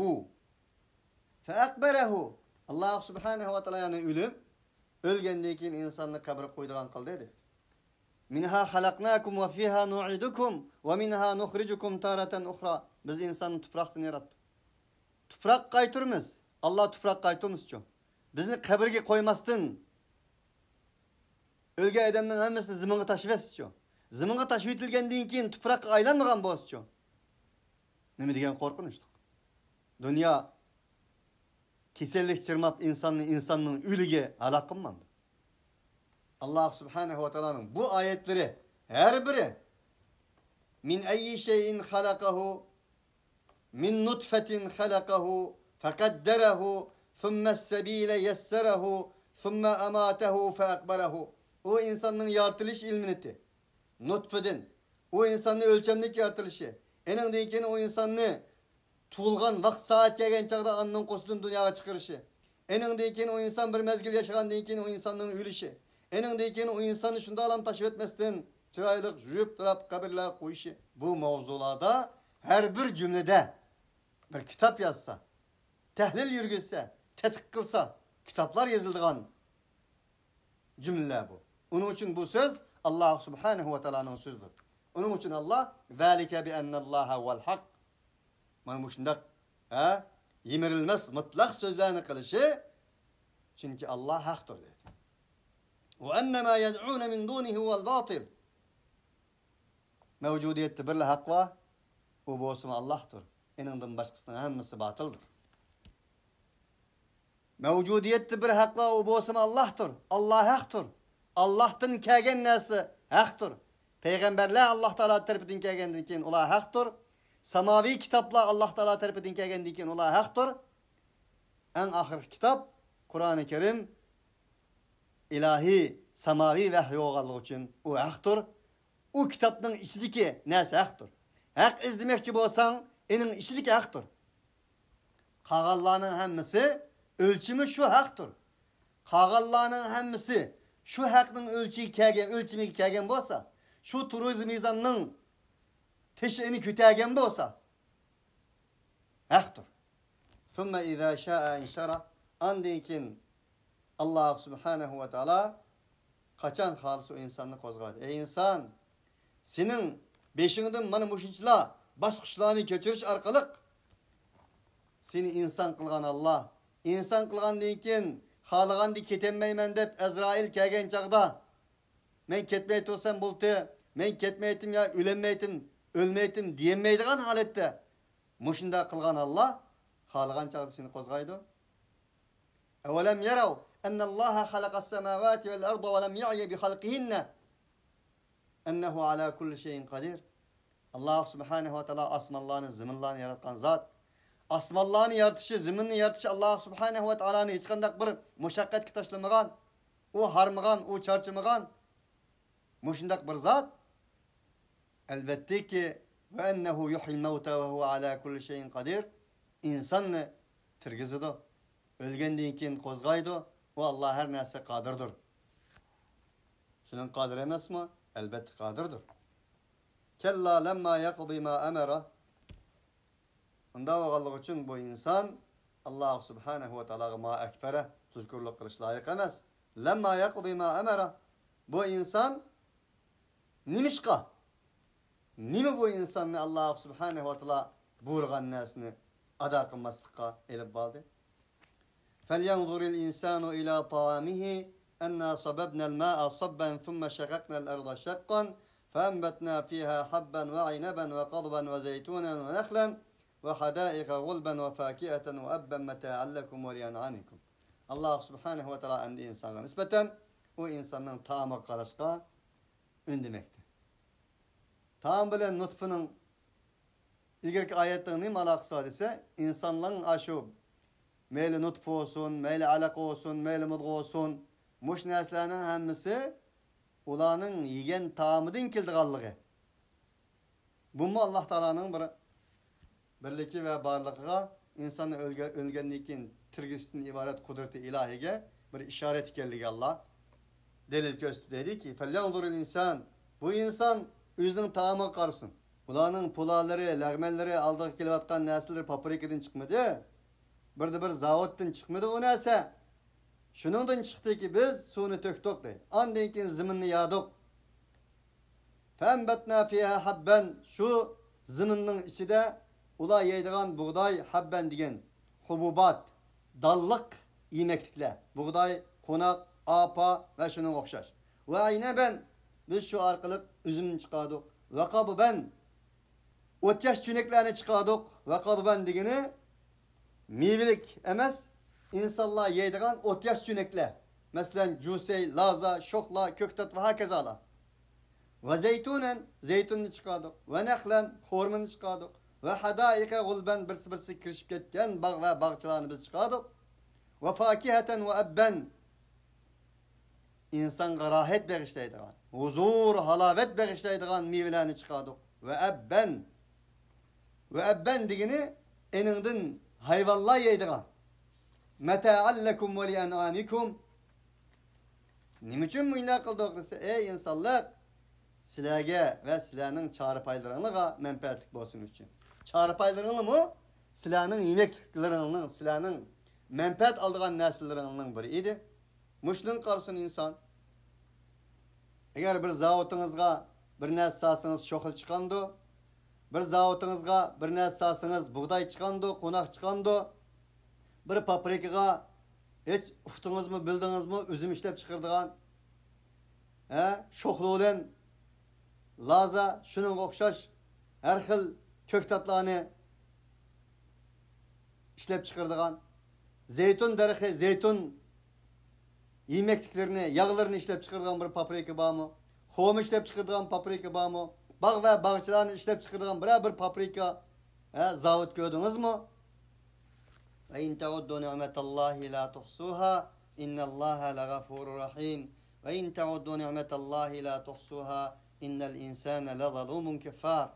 فأقبره. ئاللاھ سۇبھانەھۇ ۋە تائالا يەنە ئۆلۈم، ئۆلگەندىن كېيىن ئىنساننى قەبرىگە قويىدىغان قىلدى، دېدى. مىنھا خەلەقناكۇم ۋە فىھا نۇئىدۇكۇم ۋە مىنھا نۇخرىجۇكۇم تارەتەن ئۇخرا. بىز ئىنساننى تۇپراقتىن ياراتتۇق. تۇپراققا قايتۇرىمىز. ئاللاھ تۇپراققا قايتۇرمىسچۇ؟ بىزنى قەبرىگە قويماستىن، ئۆلگەن ئادەمنىڭ ھەممىسىنى زېمىنغا تاشلىۋەتسىچۇ؟ زېمىنغا تاشلىۋېتىلگەندىن كېيىن تۇپراققا ئايلانمىغان بولسىچۇ؟ نېمە دېگەن قورقۇنچلۇق. دۇنيا كېسەللىك چىرماپ ئىنساننى ئىنساننىڭ ئۆلىگە ھالاك قىلمامدۇ؟ ئاللاھ سۇبھانەھۇ ۋە تائالانىڭ بۇ ئايەتلىرى ھەر بىرى، مىن ئەييى شەيئىن خەلەقەھۇ، مىن نۇتفەتىن خەلەقەھۇ فەقەددەرەھۇ، سۇممەس سەبىلە يەسسەرەھۇ، سۇممە ئەماتەھۇ فەئەقبەرەھۇ. ئۇ ئىنساننىڭ يارىتىلىش ئىلمىنىتى. نۇتفىدىن. ئۇ ئىنساننى ئۆلچەملىك يارىتىلىشى. ئېنىڭدىن كېيىن ئۇ ئىنساننى تۇغۇلغان ۋاقىت سائەت كەلگەن چاغدا ئانىنىڭ قورسىقىدىن دۇنياغا چىقىرىشى. ئېنىڭدىن كېيىن ئۇ ئىنسان بىر مەزگىل ياشىغاندىن كېيىن ئۇ ئىنساننىڭ ئۆلۈشى. ئېنىڭدىن كېيىن ئۇ ئىنساننى شۇنداقلام تاشلىۋەتمەستىن، چىرايلىق يۇيۇپ تۇراپ قەبرىلەرگە قويۇشى. بۇ ماۋزۇلاردا ھەر بىر جۈملىدە بىر كىتاب يازسا، تەھلىل يۈرگۈزسە، تەتقىق قىلسا، كىتابلار يېزىلىدىغان جۈملىلەر بۇ. ئۇنىڭ ئۈچۈن بۇ سۆز ئاللاھ سۇبھانەھۇ ۋە تائالانىڭ سۆزىدۇر. ئۇنىڭ ئۈچۈن ئاللاھ، ذَلِكَ بِأَنَّ اللَّهَ هُوَ الْحَقُّ. مانا مۇشۇنداق، ھە، يىمىرىلمەس مۇتلەق سۆزلەرنى قىلىشى، چۈنكى ئاللاھ ھەقتۇر دېدى. وَأَنَّ مَا يَدْعُونَ مِن دُونِهِ هُوَ الْبَاطِلُ. مەۋجۇدىيەتتە بىرلا ھەق بار، ئۇ بولسىمۇ ئاللاھتۇر. ئېنىڭدىن باشقىسىنىڭ ھەممىسى باتىلدۇر. مەۋجۇدىيەتتە بىر ھەق بار، ئۇ بولسىمۇ ئاللاھتۇر. ئاللاھ ھەقتۇر. ئاللاھتىن كەلگەن نەرسە ھەقتۇر. پەيغەمبەرلەر ئاللاھ تائالا تەرىپىدىن كەلگەندىن كېيىن ئۇلار ھەقتۇر. ساماۋىي كىتابلار ئاللاھ تائالا تەرىپىدىن كەلگەندىن كېيىن ئۇلار ھەقتۇر. ئەڭ ئاخىرقى كىتاب قۇرئانى كەرىم ئىلاھىي، ساماۋىي ۋەھيى بولغانلىقى ئۈچۈن ئۇ ھەقتۇر. ئۇ كىتابنىڭ ئىچىدىكى نەرسە ھەقتۇر. ھەق ئىزدىمەكچى بولساڭ، ئېنىڭ ئىچىدىكى ھەقتۇر. قالغانلارنىڭ ھەممىسى ئۆلچىمى شۇ ھەقتۇر. قالغانلارنىڭ ھەممىسى شۇ ھەقنىڭ ئۆلچىگە كەلگەن، ئۆلچىمىگە كەلگەن بولسا، شۇ تۇرۇزى مىزاننىڭ تېشىنى كۆتەرگەن بولسا، ھەقتۇر. ثُمَّ إِذَا شَاءَ أَنْشَرَهُ. ئاندىن كېيىن ئاللاھ سۇبھانەھۇ ۋە تائالا قاچان خالىسا ئۇ ئىنساننى قوزغايدۇ. ئەي ئىنسان، سېنىڭ بېشىڭدىن مانا مۇشۇنچىلا باسقۇچلارنى كۆچۈرۈش ئارقىلىق سېنى ئىنسان قىلغان ئاللاھ. ئىنسان قىلغاندىن كېيىن خالىغاندا كېتەلمەيمەن دەپ ئەزرائىل كەلگەن چاغدا، مەن كەتمەي تۇرسام بولدى، مەن كەتمەيتتىم يا ئۆلەلمەيتتىم، ئۆلمەيتتىم دېيەلمەيدىغان ھالەتتە مۇشۇنداق قىلغان ئاللاھ خالىغان چاغدا سېنى قوزغايدۇ. أَوَلَمْ يَرَوْا أَنَّ اللَّهَ خَلَقَ السَّمَاوَاتِ وَالْأَرْضَ وَلَمْ يَعْيَ بِخَلْقِهِنَّ إِنَّهُ عَلَى كُلِّ شَيْءٍ قَدِيرٌ. ئاللاھ سۇبھانەھۇ ۋە تائالا ئاسمانلارنى، زېمىنلارنى ياراتقان زات. ئاسمانلارنى يارىتىشى، زېمىننى يارىتىشى ئاللاھ سۇبھانەھۇ ۋە تائالانى ھېچقانداق بىر مۇشەققەتكە تاشلىمىغان. ئۇ ھارمىغان، ئۇ چارچىمىغان. مۇشۇنداق بىر زات. ئەلۋەتتىكى، وَأَنَّهُ يُحْيِي الْمَوْتَى وَهُوَ عَلَى كُلِّ شَيْءٍ قَدِيرٌ. ئىنساننى تىرگۈزىدۇ. ئۆلگەندىن كېيىن قوزغايدۇ. ئۇ ئاللاھ ھەر نەرسىگە قادىردۇر. شۇنىڭ قادىر ئەمەسمۇ؟ ئەلۋەتتە قادىردۇر. كَلَّا لَمَّا يَقْضِ مَا أَمَرَهُ. ئۇنداق بولغانلىقى ئۈچۈن بۇ ئىنسان ئاللاھ سۇبھانەھۇ ۋە تائالاغا ما ئەكفەرە، تۇزكورلۇق قىلىش لايىق ئەمەس. لەمما يەقضى ما ئەمەرە. بۇ ئىنسان نېمىشقا؟ نېمە بۇ ئىنساننى ئاللاھ سۇبھانەھۇ ۋە تائالا بۇيرۇغان نەرسىنى ئادا قىلماسلىققا ئېلىپ باردى؟ فَلْيَنْظُرِ الْإِنْسَانُ إِلَى طَعَامِهِ أَنَّا صَبَبْنَا الْمَاءَ صَبًّا ثُمَّ شَقَقْنَا الْأَرْضَ شَقًّا فَأَنْبَتْنَا فِيهَا حَبًّا وَعِنَبًا وَقَضْبًا وَزَيْتُونًا وَنَخْلًا وَحَدَائِقَ غُلْبًا وَفَاكِهَةً وَأَبًّا مَتَاعًا لَكُمْ وَلِأَنْعَامِكُمْ. ئاللاھ سۇبھانەھۇ ۋە تائالا ئەمدى ئىنسانغا نىسبەتەن ئۇ ئىنساننىڭ تائامىغا قاراشقا ئۈندىمەكتە. تائام بىلەن نۇتفىنىڭ ئىلگىرىكى ئايەتنىڭ نېمە ئالاقىسى بار دېسە، ئىنساننىڭ ئاشۇ مەيلى نۇتفا بولسۇن، مەيلى ئەلەقە بولسۇن، مەيلى مۇدغا بولسۇن، مۇشۇ نەرسىلەرنىڭ ھەممىسى ئۇلارنىڭ يېگەن تائامىدىن كېلىدىغانلىقى. بۇمۇ ئاللاھ تائالانىڭ بىر بىرلىكى ۋە بارلىقىغا، ئىنساننى ئۆلگە-، ئۆلگەندىن كېيىن تىرگىزىشتىن ئىبارەت قۇدرىتى ئىلاھىيگە بىر ئىشارەت ئىكەنلىكى ئاللاھ دەلىل كۆرسىتىپ دەيدىكى، فَلْيَنْظُرِ الْإِنْسَانُ. بۇ ئىنسان ئۆزىنىڭ تائامىغا قارىسۇن. ئۇلارنىڭ پۇلالىرى، لەغمەنلىرى، ئالدىغا كېلىۋاتقان نەرسىلىرى پاپرىكىدىن چىقمىدى. بىردە بىر زاۋۇتتىن چىقمىدى ئۇ نەرسە. شۇنىڭدىن چىقتىكى، بىز سۇنى تۆكتۇق، دەيدۇ. ئاندىن كېيىن زېمىننى يادۇق. فەئەنبەتنا فىھا ھەببەن، شۇ زېمىننىڭ ئىچىدە ئۇلار يەيدىغان بۇغداي، ھەببەن دېگەن ھۇبۇبات، دانلىق يېمەكلىكلەر، بۇغداي، قوناق، ئارپا ۋە شۇنىڭغا ئوخشاش. ۋە ئەينەبەن، بىز شۇ ئارقىلىق ئۈزۈمنى چىقاردۇق. ۋە قەضبەن، ئوتياش چۆنەكلەرنى چىقاردۇق. ۋە قەضبەن دېگىنى مېۋىلىك ئەمەس، ئىنسانلار يەيدىغان ئوتياش چۆنەكلەر. مەسىلەن، جۈسەي، لازا، شوخلا، كۆكتات ۋە ھاكازالار. ۋە زەيتۇنەن، زەيتۇننى چىقاردۇق. ۋە نەخلەن، خورمىنى چىقاردۇق. ۋە ھەدائىقە غۇلبەن، بىرسى-بىرسىگە كىرىشىپ كەتكەن باغ ۋە باغچىلارنى بىز چىقاردۇق. ۋە فاكىھەتەن ۋە ئەببەن، ئىنسانغا راھەت بېغىشلايدىغان، ھۇزۇر، ھالاۋەت بېغىشلايدىغان مېۋىلەرنى چىقاردۇق. ۋە ئەببەن، ۋە ئەببەن دېگىنى ئېنىڭدىن ھايۋانلار يەيدىغان. مەتەئەن لەكۇم ۋە لىئەنئامىكۇم. نېمە ئۈچۈن مۇنداق قىلدۇق دېسە، ئەي ئىنسانلار، سىلەرگە ۋە سىلەرنىڭ چارپايلىرىڭلارغا مەنپەئەتلىك بولسۇن ئۈچۈن. چارپايلىرىڭلارمۇ سىلەرنىڭ يېمەكلىكلىرىڭنىڭ، سىلەرنىڭ مەنپەئەت ئالىدىغان نەرسىلىرىڭنىڭ بىرى ئىدى. مۇشۇنىڭغا قارىسۇن ئىنسان. ئەگەر بىر زاۋۇتىڭىزغا بىر نەرسە سالسىڭىز، شوخلا چىقامدۇ؟ بىر زاۋۇتىڭىزغا بىر نەرسە سالسىڭىز، بۇغداي چىقامدۇ، قوناق چىقامدۇ؟ بىر پابرىكىغا ھېچ ئۇقتىڭىزمۇ، بىلدىڭىزمۇ، ئۈزۈم ئىشلەپ چىقىرىدىغان، ھە، شوخلا بىلەن لازا، شۇنىڭغا ئوخشاش ھەر خىل كۆكتاتلارنى ئىشلەپ چىقىرىدىغان، زەيتۇن دەرىخى، زەيتۇن يېمەكلىكلىرىنى، ياغلىرىنى ئىشلەپ چىقىرىدىغان بىر پابرىكا بارمۇ؟ خورما ئىشلەپ چىقىرىدىغان پابرىكا بارمۇ؟ باغ ۋە باغچىلارنى ئىشلەپ چىقىرىدىغان بىرەر بىر پابرىكا، ھە، زاۋۇت كۆردىڭىزمۇ؟ وَإِن تَعُدُّوا نِعْمَتَ اللَّهِ لَا تُحْصُوهَا إِنَّ اللَّهَ لَغَفُورٌ رَحِيمٌ. وَإِن تَعُدُّوا نِعْمَتَ اللَّهِ لَا تُحْصُوهَا إِنَّ الْإِنسَانَ لَظَلُومٌ كَفَّارٌ.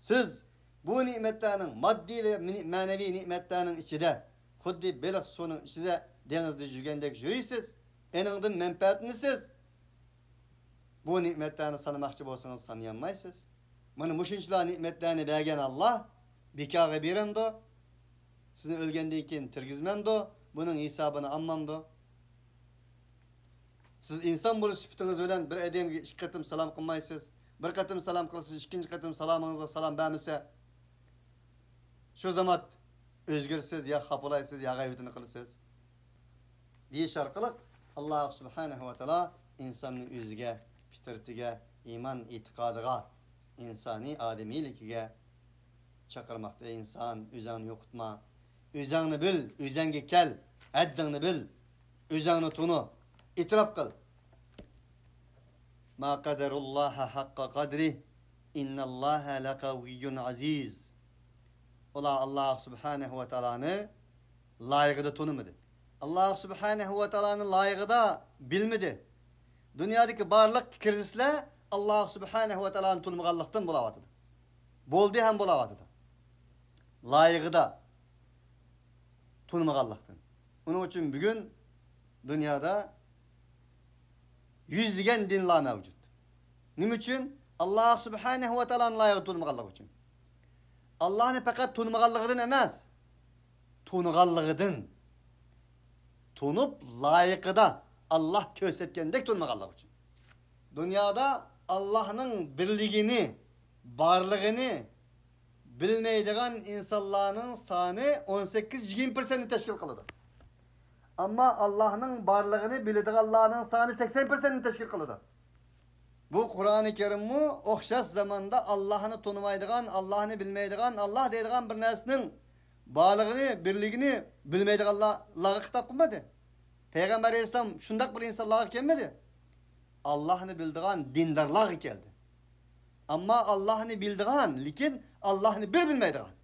سىز بۇ نېمەتلەرنىڭ، ماددىي ۋە مەنە-، مەنىۋى نېمەتلەرنىڭ ئىچىدە، خۇددى بېلىق سۇنىڭ ئىچىدە، دېڭىزدا يۈرگەندەك يۈرىسىز، ئېنىڭدىن مەنپەئەتلىنىسىز. بۇ نېمەتلەرنى سانىماقچى بولسىڭىز، سانىيالمايسىز. مانا مۇشۇنچىلا نېمەتلەرنى بەرگەن ئاللا بىكارغا بېرەمدۇ؟ سىزنى ئۆلگەندىن كېيىن تىرگۈزمەمدۇ؟ بۇنىڭ ھېسابىنى ئالمامدۇ؟ سىز ئىنسان بولۇش سۈپىتىڭىز بىلەن بىر ئادەمگە ئىككى قېتىم سالام قىلمايسىز. بىر قېتىم سالام قىلسىز، ئىككىنچى قېتىم سالامىڭىزغا سالام بەرمىسە، شۇ زامات ئۆزگىرىسىز، يا خاپىلايسىز، يا غەيۋىتىنى قىلىسىز. دېيىش ئارقىلىق، ئاللا سۇبھانەھۇ ۋە تائالا ئىنساننى ئۆزىگە، پىترىتىگە، ئىمان ئېتىقادىغا، ئىنسانىي ئادىمىيلىكىگە چاقىرماقتا. ئەي ئىنسان، ئۆزۈڭنى يوقىتما. ئۆزۈڭنى بىل، ئۆزۈڭگە كەل، ھەددىڭنى بىل، ئۆزۈڭنى تونۇ، ئېتىراپ قىل. ما قەدەرۇللاھە ھەققە قەدرىھ، ئىننەللاھە لەقەۋىييۇن ئەزىز. ئۇلار ئاللا سۇبھانەھۇ ۋە تائالانى لايىقىدا تونۇمىدى. ئاللا سۇبھانەھۇ ۋە تائالانى لايىقىدا بىلمىدى. دۇنيادىكى بارلىق كىرىزىسلەر ئاللا سۇبھانەھۇ ۋە تائالانى تونۇمىغانلىقتىن بولاۋاتىدۇ. بولدى ھەم بولاۋاتىدۇ. لايىقىدا تونۇمىغانلىقتىن. ئۇنىڭ ئۈچۈن بۈگۈن دۇنيادا يۈزلىگەن دىنلار مەۋجۇت. نېمە ئۈچۈن؟ ئاللا سۇبھانەھۇ ۋە تائالانى لايىقىدا تونۇمىغانلىقى ئۈچۈن. ئاللانى پەقەت تونۇمىغانلىقىدىن ئەمەس، تونۇغانلىقىدىن، تونۇپ لايىقىدا، ئاللا كۆرسەتكەندەك تونۇمىغانلىقى ئۈچۈن. دۇنيادا ئاللانىڭ بىرلىكىنى، بارلىقىنى بىلمەيدىغان ئىنسانلارنىڭ سانى ئون سەككىز يىگىرمە پىرسەنتنى تەشكىل قىلىدۇ. ئەمما ئاللانىڭ بارلىقىنى بىلىدىغانلارنىڭ سانى سەكسەن پىرسەنتنى تەشكىل قىلىدۇ. بۇ قۇرئانى كەرىممۇ ئوخشاش زاماندا ئاللانى تونۇمايدىغان، ئاللانى بىلمەيدىغان، ئاللا دەيدىغان بىر نەرسىنىڭ بارلىقىنى، بىرلىكىنى بىلمەيدىغانلارغا خىتاب قىلمىدى. پەيغەمبەر ئەلەيھىسسالام شۇنداق بىر ئىنسانلارغا كەلمىدى. ئاللانى بىلىدىغان دىندارلارغا كەلدى. ئەمما ئاللانى بىلىدىغان، لېكىن ئاللانى بىر بىلمەيدىغان،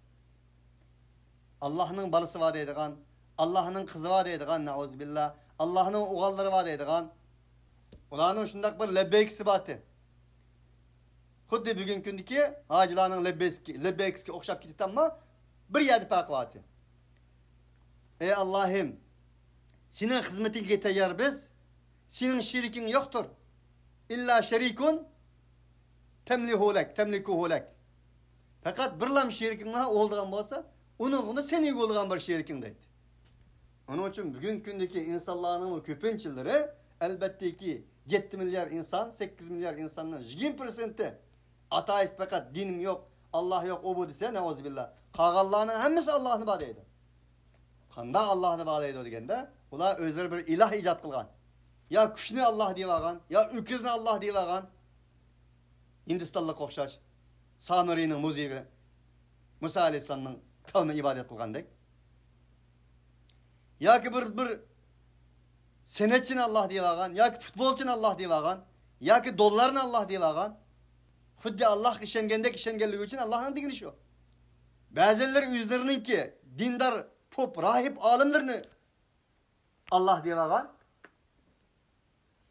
ئاللانىڭ بالىسى بار دەيدىغان، ئاللانىڭ قىزى بار دەيدىغان، نەئۇزۇبىللا، ئاللانىڭ ئوغۇللىرى بار دەيدىغان، ئۇلارنىڭ شۇنداق بىر لەببەيكىسى بارتى. خۇددى بۈگۈنكى كۈندىكى ھاجىلارنىڭ لەببەيكىسىگە، لەببەيكىسىگە ئوخشاپ كېتىۋاتامما؟ بىر يەردە پەرقى بارتى. ئەي ئاللاھىم، سېنىڭ خىزمىتىڭگە تەييار بىز، سېنىڭ شېرىكىڭ يوقتۇر. ئىللا شەرىكۇن تەملىھۇ لەك، تەملىكۇھۇ لەك. پەقەت بىرلام شېرىكىڭلار بولىدىغان بولسا، ئۇنىڭغىمۇ سېنى يۇغۇلغان بىر شېرىكىڭ دەيدۇ. ئۇنىڭ ئۈچۈن بۈگۈنكى كۈندىكى ئىنسانلارنىڭ كۆپىنچىلىرى، ئەلۋەتتىكى، يەتتە مىليار ئىنسان، سەككىز مىليار ئىنساننىڭ يىگىرمە پىرسەنتى ئاتېئىست، پەقەت دىنىم يوق، ئاللا يوق، ئۇ بۇ دېسە، نەئۇزۇبىللا، قالغانلارنىڭ ھەممىسى ئاللانى بار دەيدۇ. قانداق ئاللانى بار دەيدۇ دېگەندە، ئۇلار ئۆزلىرى بىر ئىلاھ ئىجاد قىلغان. يا كۈچنى ئاللا دەپ ئالغان، يا ئۆكۈزنى ئاللا دەپ ئالغان. ھىندىستانلىققا ئوخشاش. سامىرىنىڭ مۇزىغى، مۇسا ئەلەيھىسسالامنىڭ قەۋمى ئىبادەت قىلغاندەك. ياكى بىر، بىر سەنئەتچىنى ئاللا دەپ ئالغان، ياكى پۇتبولچىنى ئاللا دەپ ئالغان، ياكى دوللارنى ئاللا دەپ ئالغان. خۇددى ئاللاغا ئىشەنگەندەك ئىشەنگەنلىكى ئۈچۈن ئاللانىڭ دېگىنى شۇ. بەزىلىرى ئۆزلىرىنىڭكى دىندار، پوپ، راھىب، ئالىملىرىنى ئاللا دەپ ئالغان.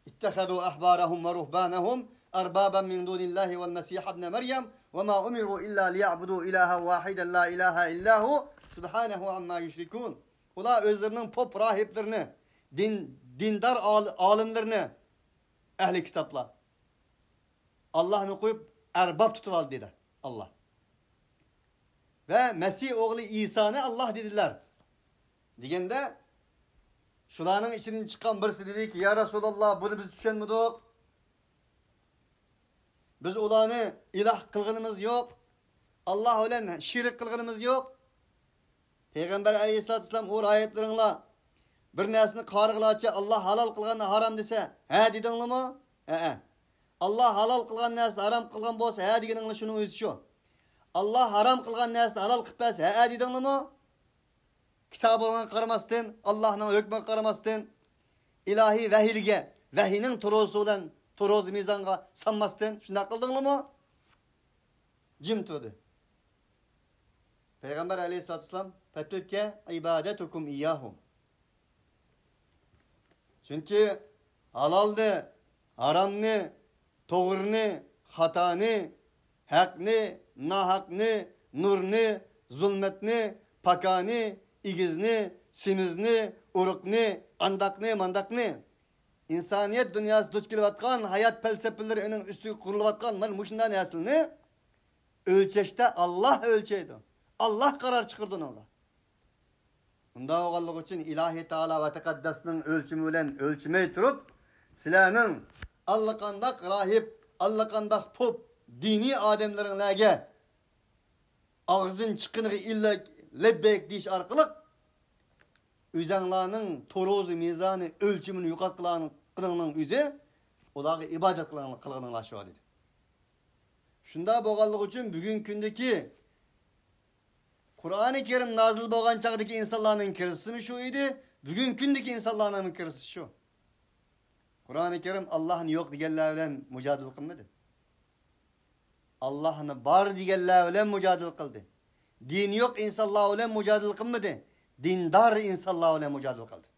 اتخذوا أحبارهم ورهبانهم أربابا من دون الله والمسيح ابن مريم وما أمروا إلا ليعبدوا إلها واحدا لا إله إلا هو سبحانه عما يشركون. ئۇلار ئۆزلىرىنىڭ پوپ راھىبلىرىنى، دىن، دىندار ئال-، ئالىملىرىنى، ئەھلى كىتابلار، ئاللاھنى قويۇپ، ئەرباب تۇتۇپ ئالدى دېدى ئاللا. ۋە مەسىھ ئوغلى ئىسانى ئاللا دېدىلەر. دېگەندە، شۇلارنىڭ ئىچىدىن چىققان بىرسى دېدىكى، يا رەسۇلاللا، بۇنى بىز چۈشەنمىدۇق. بىز ئۇلارنى ئىلاھ قىلغىنىمىز يوق. ئاللا بىلەن شېرىك قىلغىنىمىز يوق. پەيغەمبەر ئەلەيھىسسالاتۇ ۋەسسالام، ئۇ رايەتلىرىڭلار، بىر نەرسىنى قارىغىلاچە، ئاللا ھالال قىلغاننى ھارام دېسە، ھە دېدىڭلىمۇ؟ ھەئە. ئاللا ھالال قىلغان نەرسىنى ھارام قىلغان بولسا، ھە دېگىنىڭلار شۇنىڭ ئۆزى شۇ. ئاللا ھارام قىلغان نەرسىنى ھالال قىلىپ بەرسە، ھەئە دېدىڭلىمۇ؟ كىتابىڭغا قارىماستىن، ئاللانىڭ ھۆكمىگە قارىماستىن، ئىلاھىي ۋەھىيگە، ۋەھىينىڭ تۇرۇزىسى بىلەن تۇرۇزى مىزانغا سانماستىن، شۇنداق قىلدىڭلىمۇ؟ جىم تۇردى. پەيغەمبەر ئەلەيھىسسالاتۇ ۋەسسالام، پەتىلكە ئىبادەتۇكۇم ئىيياھۇم. چۈنكى ھالالنى، ھارامنى، توغرىنى، خاتانى، ھەقنى، ناھەقنى، نۇرنى، زۇلمەتنى، پاكانى، ئېگىزنى، سېمىزنى، ئۇرۇقنى، ئانداقنى، مانداقنى. ئىنسانىيەت دۇنياسى دۇچ كېلىۋاتقان ھايات پەلسەپىلىرى ئۇنىڭ ئۈستىگە قۇرۇلۇۋاتقان مانا مۇشۇنداق نەرسىلەرنى ئۆلچەشتە ئاللا ئۆلچەيدۇ. ئاللا قارار چىقىرىدۇ ئۇنىڭغا. ئۇنداق بولغانلىقى ئۈچۈن ئىلاھى تائالا ۋە تەقەددەسنىڭ ئۆلچىمى بىلەن ئۆلچىمەي تۇرۇپ، سىلەرنىڭ ئاللىقانداق راھىب، ئاللىقانداق پوپ، دىنىي ئادەملىرىڭلارگە ئاغزىدىن چىققىنىغا ئىللا لەببەيك دېيىش ئارقىلىق، ئۆزەڭلارنىڭ تۇرۇزى مىزانى ئۆلچىمىنى يوقاتقىنىڭنىڭ ئۆزى ئۇلارغا ئىبادەت قىلغىنىڭلار شۇ دېدى. شۇنداق بولغانلىقى ئۈچۈن بۈگۈنكى كۈندىكى قۇرئانى كەرىم نازىل بولغان چاغدىكى ئىنسانلارنىڭ كىرىزىسىمۇ شۇ ئىدى، بۈگۈنكى كۈندىكى ئىنسانلارنىڭمۇ كىرىزىسى شۇ. قۇرئانى كەرىم ئاللاھنى يوق دېگەنلەر بىلەن مۇجادىلە قىلمىدى. ئاللاھنى بار دېگەنلەر بىلەن مۇجادىلە قىلدى. دىنى يوق ئىنسانلار بىلەن مۇجادىلە قىلمىدى. دىندار ئىنسانلار بىلەن مۇجادىلە قىلدى.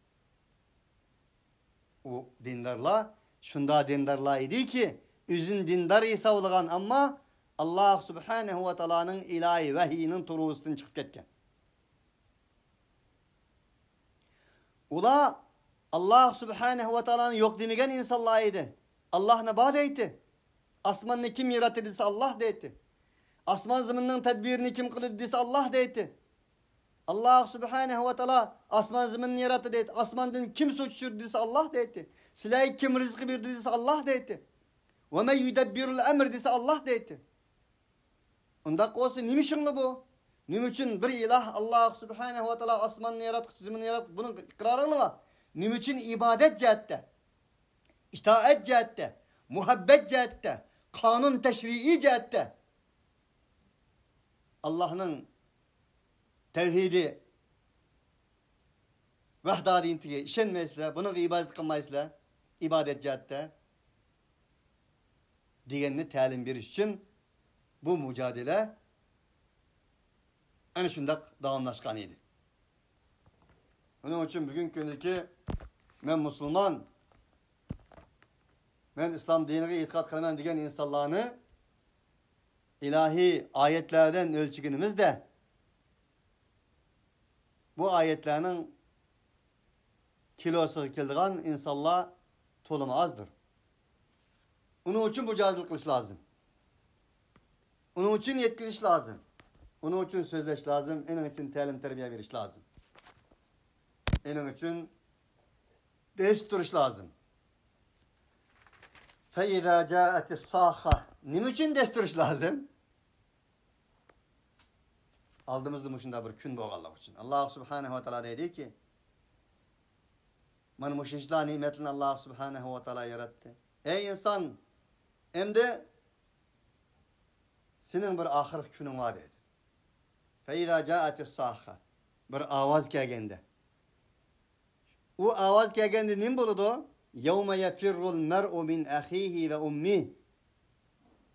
ئۇ دىندارلار شۇنداق دىندارلار ئىدىكى، ئۆزىنى دىندار ھېسابلىغان، ئەمما ئاللاھ سۇبھانەھۇ ۋە تائالانىڭ ئىلاھىي ۋەھىيىنىڭ تۇرۇزىسىدىن چىقىپ كەتكەن. ئۇلار ئاللاھ سۇبھانەھۇ ۋە تائالانى يوق دېمىگەن ئىنسانلار ئىدى. ئاللاھنى بار دەيتتى. ئاسماننى كىم ياراتتى دېسە، ئاللاھ دەيتتى. ئاسمان زېمىننىڭ تەدبىرىنى كىم قىلدى دېسە، ئاللاھ دەيتتى. ئاللاھ سۇبھانەھۇ ۋە تائالا ئاسمان زېمىننى ياراتتى دەيتتى. ئاسماندىن كىم سۇ چۈشۈردى دېسە، ئاللاھ دەيتتى. سىلەرگە كىم رىزقى بەردى دېسە، ئاللاھ دەيتتى. ۋە مەن يۇدەببىرۇل ئەمر دېسە، ئاللاھ دەيتتى. ئۇنداق بولسا نېمە ئىشىڭلار بۇ؟ نېمە ئۈچۈن بىر ئىلاھ ئاللاھ سۇبھانەھۇ ۋە تائالا ئاسماننى ياراتقۇچى، زېمىننى ياراتقۇچى، بۇنىڭ ئىقرارىڭلار بار. نېمە ئۈچۈن ئىبادەت جەھەتتە، ئىتائەت جەھەتتە، مۇھەببەت جەھەتتە، قانۇن تەشرىئىي جەھەتتە ئاللاھنىڭ تەۋھىدى، ۋەھدانىيىتىگە ئىشەنمەيسىلەر، بۇنىڭغا ئىبادەت قىلمايسىلەر، ئىبادەت جەھەتتە دېگەننى تەلىم بېرىش ئۈچۈن بۇ مۇجادىلە ئەنە شۇنداق داۋاملاشقان ئىدى. ئۇنىڭ ئۈچۈن بۈگۈنكى كۈندىكى مەن مۇسۇلمان، مەن ئىسلام دىنىغا ئېتىقاد قىلىمەن دېگەن ئىنسانلارنى ئىلاھىي ئايەتلەر بىلەن ئۆلچىگىنىمىزدە، بۇ ئايەتلەرنىڭ كىلوسىغا كېلىدىغان ئىنسانلار تولىمۇ ئازدۇر. ئۇنىڭ ئۈچۈن مۇجادىلە قىلىش لازىم. ئۇنىڭ ئۈچۈن يەتكۈزۈش لازىم. ئۇنىڭ ئۈچۈن سۆزلەش لازىم، ئېنىڭ ئۈچۈن تەلىم-تەربىيە بېرىش لازىم. ئېنىڭ ئۈچۈن دەس تۇرۇش لازىم. فَإِذَا جَاءَتِ الصَّاخَّةُ. نېمە ئۈچۈن دەس تۇرۇش لازىم؟ ئالدىمىزدا مۇشۇنداق بىر كۈن بولغانلىقى ئۈچۈن. ئاللاھ سۇبھانەھۇ ۋە تائالا دەيدىكى، مانا مۇشۇنچىلا نېمەتلەرنى ئاللاھ سۇبھانەھۇ ۋە تائالا ياراتتى. ئەي ئىنسان، ئەمدى سېنىڭ بىر ئاخىرقى كۈنۈڭ بار دەيدۇ. فَإِذَا جَاءَتِ الصَّاخَّةُ. بىر ئاۋاز كەلگەندە. ئۇ ئاۋاز كەلگەندە نېمە بولىدۇ؟ يَوْمَ يَفِرُّ الْمَرْءُ مِنْ أَخِيهِ وَأُمِّهِ.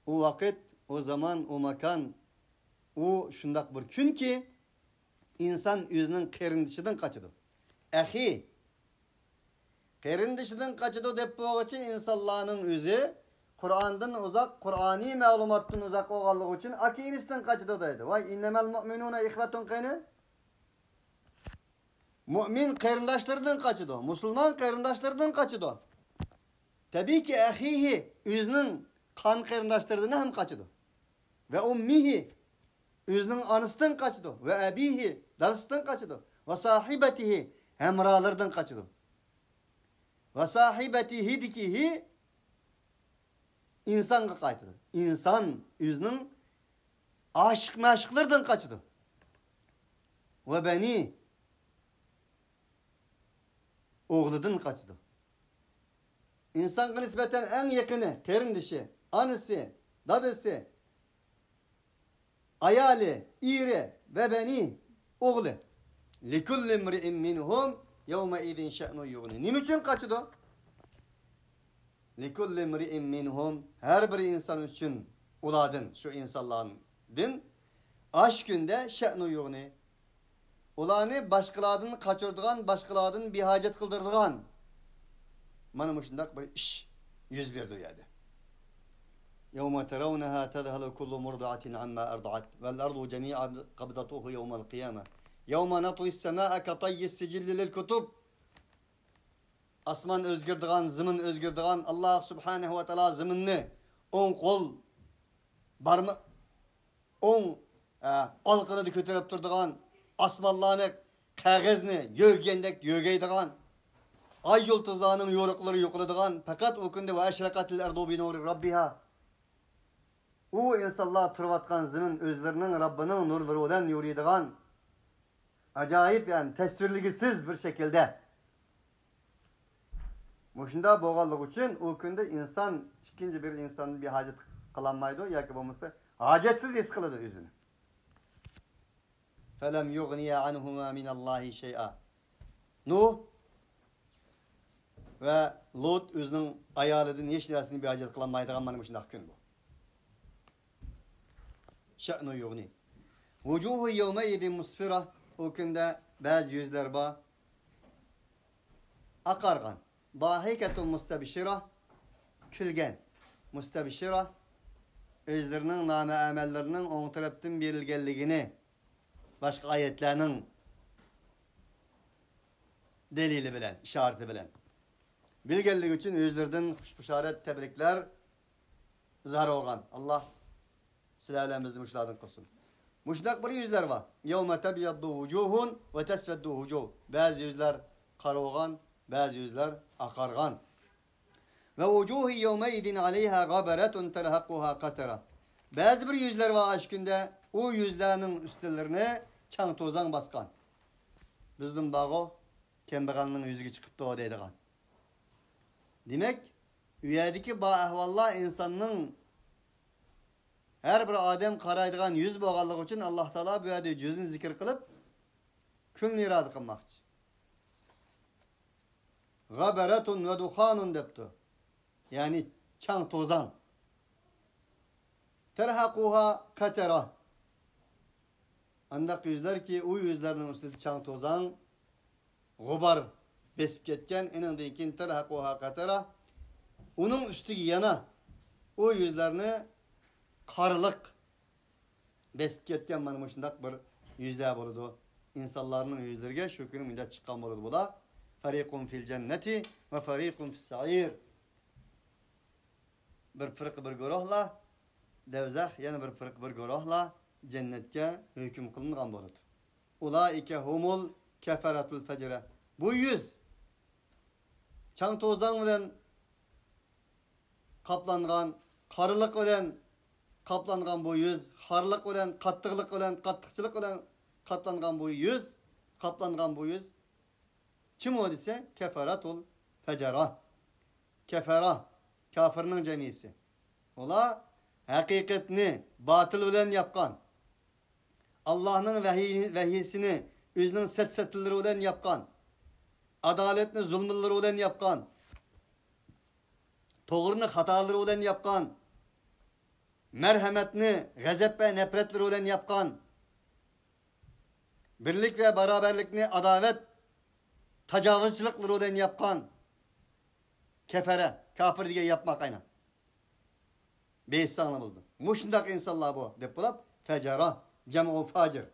ئۇ ۋاقىت، ئۇ زامان، ئۇ ماكان، ئۇ شۇنداق بىر كۈنكى، ئىنسان ئۆزىنىڭ قېرىندىشىدىن قاچىدۇ. ئەخى. قېرىندىشىدىن قاچىدۇ دەپ بولغۇچى ئىنسانلارنىڭ ئۆزى قۇرئاندىن ئۇزاق، قۇرئانىي مەلۇماتتىن ئۇزاق بولغانلىقى ئۈچۈن ئاكا-ئىنىسىدىن قاچىدۇ دەيدۇ. ۋاي، إِنَّمَا الْمُؤْمِنُونَ إِخْوَةٌ قېنى؟ مۇئمىن قېرىنداشلىرىدىن قاچىدۇ، مۇسۇلمان قېرىنداشلىرىدىن قاچىدۇ. تەبىئىيكى، ئەخىھى، ئۆزىنىڭ قان قېرىنداشلىرىدىن ھەم قاچىدۇ. ۋە ئۇممىھى، ئۆزىنىڭ ئانىسىدىن قاچىدۇ. ۋە ئەبىھى، دادىسىدىن قاچىدۇ. ۋە ساھىبەتىھى، ھەمراھلىرىدىن قاچىدۇ. ۋە ساھىبەتىھىدىكىھى، ئىنسانغا قايتىدۇ. ئىنسان ئۆزىنىڭ ئاشىق-مەشۇقلىرىدىن قاچىدۇ. ۋە بەنى، ئوغلىدىن قاچىدۇ. ئىنسانغا نىسبەتەن ئەڭ يېقىنى، قېرىندىشى، ئانىسى، دادىسى، ئايالى، ئېرى ۋە بەنى، ئوغلى. لِكُلِّ امْرِئٍ مِّنْهُمْ يَوْمَئِذٍ شَأْنٌ يُغْنِيهِ. نېمە ئۈچۈن قاچىدۇ؟ لِكُلِّ امْرِئٍ مِّنْهُمْ، ھەر بىر ئىنسان ئۈچۈن، ئۇلاردىن، شۇ ئىنسانلاردىن، ئاشۇ كۈندە شەئنۇ يۇغنى، ئۇلارنى باشقىلاردىن قاچۇرىدىغان، باشقىلاردىن بىھاجەت قىلدۇرىدىغان، مانا مۇشۇنداق بىر ئىش يۈز بېرىدۇ ئۇ يەردە. يَوْمَ تَرَوْنَهَا تَذْهَلُ كُلُّ مُرْضِعَةٍ عَمَّا أَرْضَعَتْ وَالْأَرْضُ جَمِيعًا قَبِضَتْهُ يَوْمَ الْقِيَامَةِ يَوْمَ نَطْوِي السَّمَاءَ كَطَيِّ السِّجِلِّ لِلْكُتُبِ. ئاسمان ئۆزگىرىدىغان، زېمىن ئۆزگىرىدىغان، ئاللاھ سۇبھانەھۇ ۋە تائالا زېمىننى ئوڭ قول بارما-، ئوڭ، ئە، ئالىقىنىدا كۆتۈرۈپ تۇرىدىغان، ئاسمانلارنى، قەغەزنى يۆگىگەندەك يۆگەيدىغان، ئاي يۇلتۇزلارنىڭ يورۇقلىرى يوقىلىدىغان، پەقەت ئۇ كۈندە، وَأَشْرَقَتِ الْأَرْضُ بِنُورِ رَبِّهَا. ئۇ ئىنسانلار تۇرۇۋاتقان زېمىن ئۆزلىرىنىڭ رەببىنىڭ نۇرلىرى بىلەن يورۇيدىغان ئاجايىپ، يەنى تەسۋىرلىگۈسىز بىر شەكىلدە. مۇشۇنداق بولغانلىقى ئۈچۈن ئۇ كۈندە ئىنسان ئىككىنچى بىر ئىنساندىن بىر ھاجەت قىلالمايدۇ ياكى بولمىسا ھاجەتسىز ھېس قىلىدۇ ئۆزىنى. فَلَمْ يُغْنِيَا عَنْهُمَا مِنَ اللَّهِ شَيْئًا. نۇھ ۋە لۇت ئۆزىنىڭ ئايالىدىن ھېچ نەرسىنى بىھاجەت قىلالمايدىغان مانا مۇشۇنداق كۈن بۇ. شەئنۇ يۇغنى. وُجُوهٌ يَوْمَئِذٍ مُسْفِرَةٌ. ئۇ كۈندە بەزى يۈزلەر بار، ئاقارغان. ضَاحِكَةٌ مُسْتَبْشِرَةٌ. كۈلگەن. مۇستەبشىرە. ئۆزلىرىنىڭ نامە ئەمەللىرىنىڭ ئوڭ تەرەپتىن بېرىلگەنلىكىنى باشقا ئايەتلەرنىڭ دەلىلى بىلەن، ئىشارىتى بىلەن بىلگەنلىكى ئۈچۈن ئۆزلىرىدىن خۇش بۇشارەت، تەبرىكلەر ئىزھار بولغان. ئاللاھ سىلەر بىلەن بىزنى مۇشۇلاردىن قىلسۇن. مۇشۇنداق بىر يۈزلەر بار. يَوْمَ تَبْيَضُّ وُجُوهٌ وَتَسْوَدُّ وُجُوهٌ. بەزى يۈزلەر قارا بولغان، بەزى يۈزلەر ئاقارغان. وَوُجُوهٌ يَوْمَئِذٍ عَلَيْهَا غَبَرَةٌ تَرْهَقُهَا قَتَرَةٌ. بەزى بىر يۈزلەر بار ئاشۇ كۈندە، ئۇ يۈزلەرنىڭ ئۈستىلىرىنى چاڭ-توزاڭ باسقان. بىزدىن بارغۇ، كەمبەغەلنىڭ يۈزىگە چىقىپتۇ دەيدىغان. دېمەك، ئۇ يەردىكى بار ئەھۋاللار ئىنساننىڭ، ھەر بىر ئادەم قارايدىغان يۈز بولغانلىقى ئۈچۈن، ئاللاھ تائالا بۇ يەردە يۈزنى زىكىر قىلىپ، كۈننى ئىرادە قىلماقچى. غَبَرَةٌ وَدُخَانٌ دەپتۇ. يەنى چاڭ-توزاڭ. تَرْهَقُهَا قَتَرَةٌ. ئانداق يۈزلەركى، ئۇ يۈزلەرنىڭ ئۈستىدە چاڭ-توزاڭ، غۇبار بېسىپ كەتكەن، ئېنىڭدىن كېيىن تەرھەقۇھا قەتەرە، ئۇنىڭ ئۈستىگە يەنە ئۇ يۈزلەرنى قارىلىق بېسىپ كەتكەن، مانا مۇشۇنداق بىر يۈزلەر بولىدۇ. ئىنسانلارنىڭ يۈزلىرىگە شۇ كۈنى مۇنداق چىققان بولىدۇ بۇلار. فَرِيقٌ فِي الْجَنَّةِ وَفَرِيقٌ فِي السَّعِيرِ. بىر پىرقە بىر گۇرۇھلار دەۋزەخ، يەنە بىر پىرقە بىر گۇرۇھلار جەننەتكە ھۆكۈم قىلىنغان بولىدۇ. ئۇلائىكە ھۇمۇل كەفەرەتۇل فەجرە. بۇ يۈز چاڭ توزاڭ بىلەن قاپلانغان، قارىلىق بىلەن قاپلانغان بۇ يۈز، خارلىق بىلەن، قاتتىقلىق بىلەن، قاتتىقچىلىق بىلەن قاتلانغان بۇ يۈز، قاپلانغان بۇ يۈز چىمۇ دېسە، كەفەرەتۇل فەجەرە. كەفەرە، كافىرنىڭ جەمئىسى. ئۇلار ھەقىقەتنى باتىل بىلەن ياپقان، ئاللاھنىڭ ۋەھىي-، ۋەھىيسىنى ئۆزىنىڭ سەت-سەتىلىرى بىلەن ياپقان، ئادالەتنى زۇلمۇنلىرى بىلەن ياپقان، توغرىنى خاتالىرى بىلەن ياپقان، مەرھەمەتنى غەزەپ ۋە نەپرەتلىرى بىلەن ياپقان، بىرلىك ۋە باراۋەرلىكنى ئاداۋەت، تاجاۋۇزچىلىقلىرى بىلەن ياپقان. كەفەرە، كافىر دېگەن ياپماق ئاينا. بېيىتساڭلار بولىدۇ. مۇشۇنداق ئىنسانلار بۇ، دەپ بولاپ، فەجەرە، جەمئۇ فاجىر.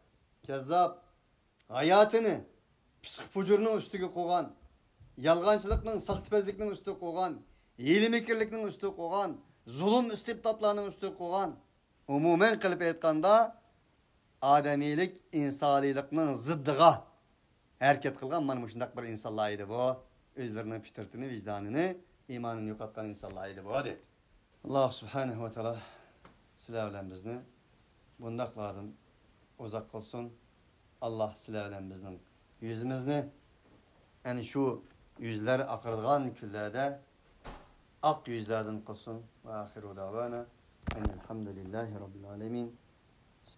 كەززاب. ھاياتىنى پىسخىك پۇجۇرنىڭ ئۈستىگە قويغان، يالغانچىلىقنىڭ، ساختىپەزلىكنىڭ ئۈستىگە قويغان، ھىيلە-مىكىرلىكنىڭ ئۈستىگە قويغان، زۇلۇم، ئىستىبداتلارنىڭ ئۈستىگە قويغان، ئومۇمەن قىلىپ ئېيتقاندا، ئادەمىيلىك، ئىنسانىيلىقنىڭ زىددىغا ھەرىكەت قىلغان مانا مۇشۇنداق بىر ئىنسانلار ئىدى بۇ. ئۆزلىرىنىڭ پىترىتىنى، ۋىجدانىنى، ئىمانىنى يوقاتقان ئىنسانلار ئىدى بۇ، دېدى. ئاللاھ سۇبھانەھۇ ۋە تائالا سىلەر بىلەن بىزنى بۇنداقلاردىن ئۇزاق قىلسۇن. ئاللاھ سىلەر بىلەن بىزنىڭ يۈزىمىزنى ئەنە شۇ يۈزلەر ئاقىرىدىغان كۈنلەردە ئاق يۈزلەردىن قىلسۇن. ۋە ئاخىرۇ دەۋانا ئەنىل ھەمدۇلىللاھى رەببىل ئالەمىن.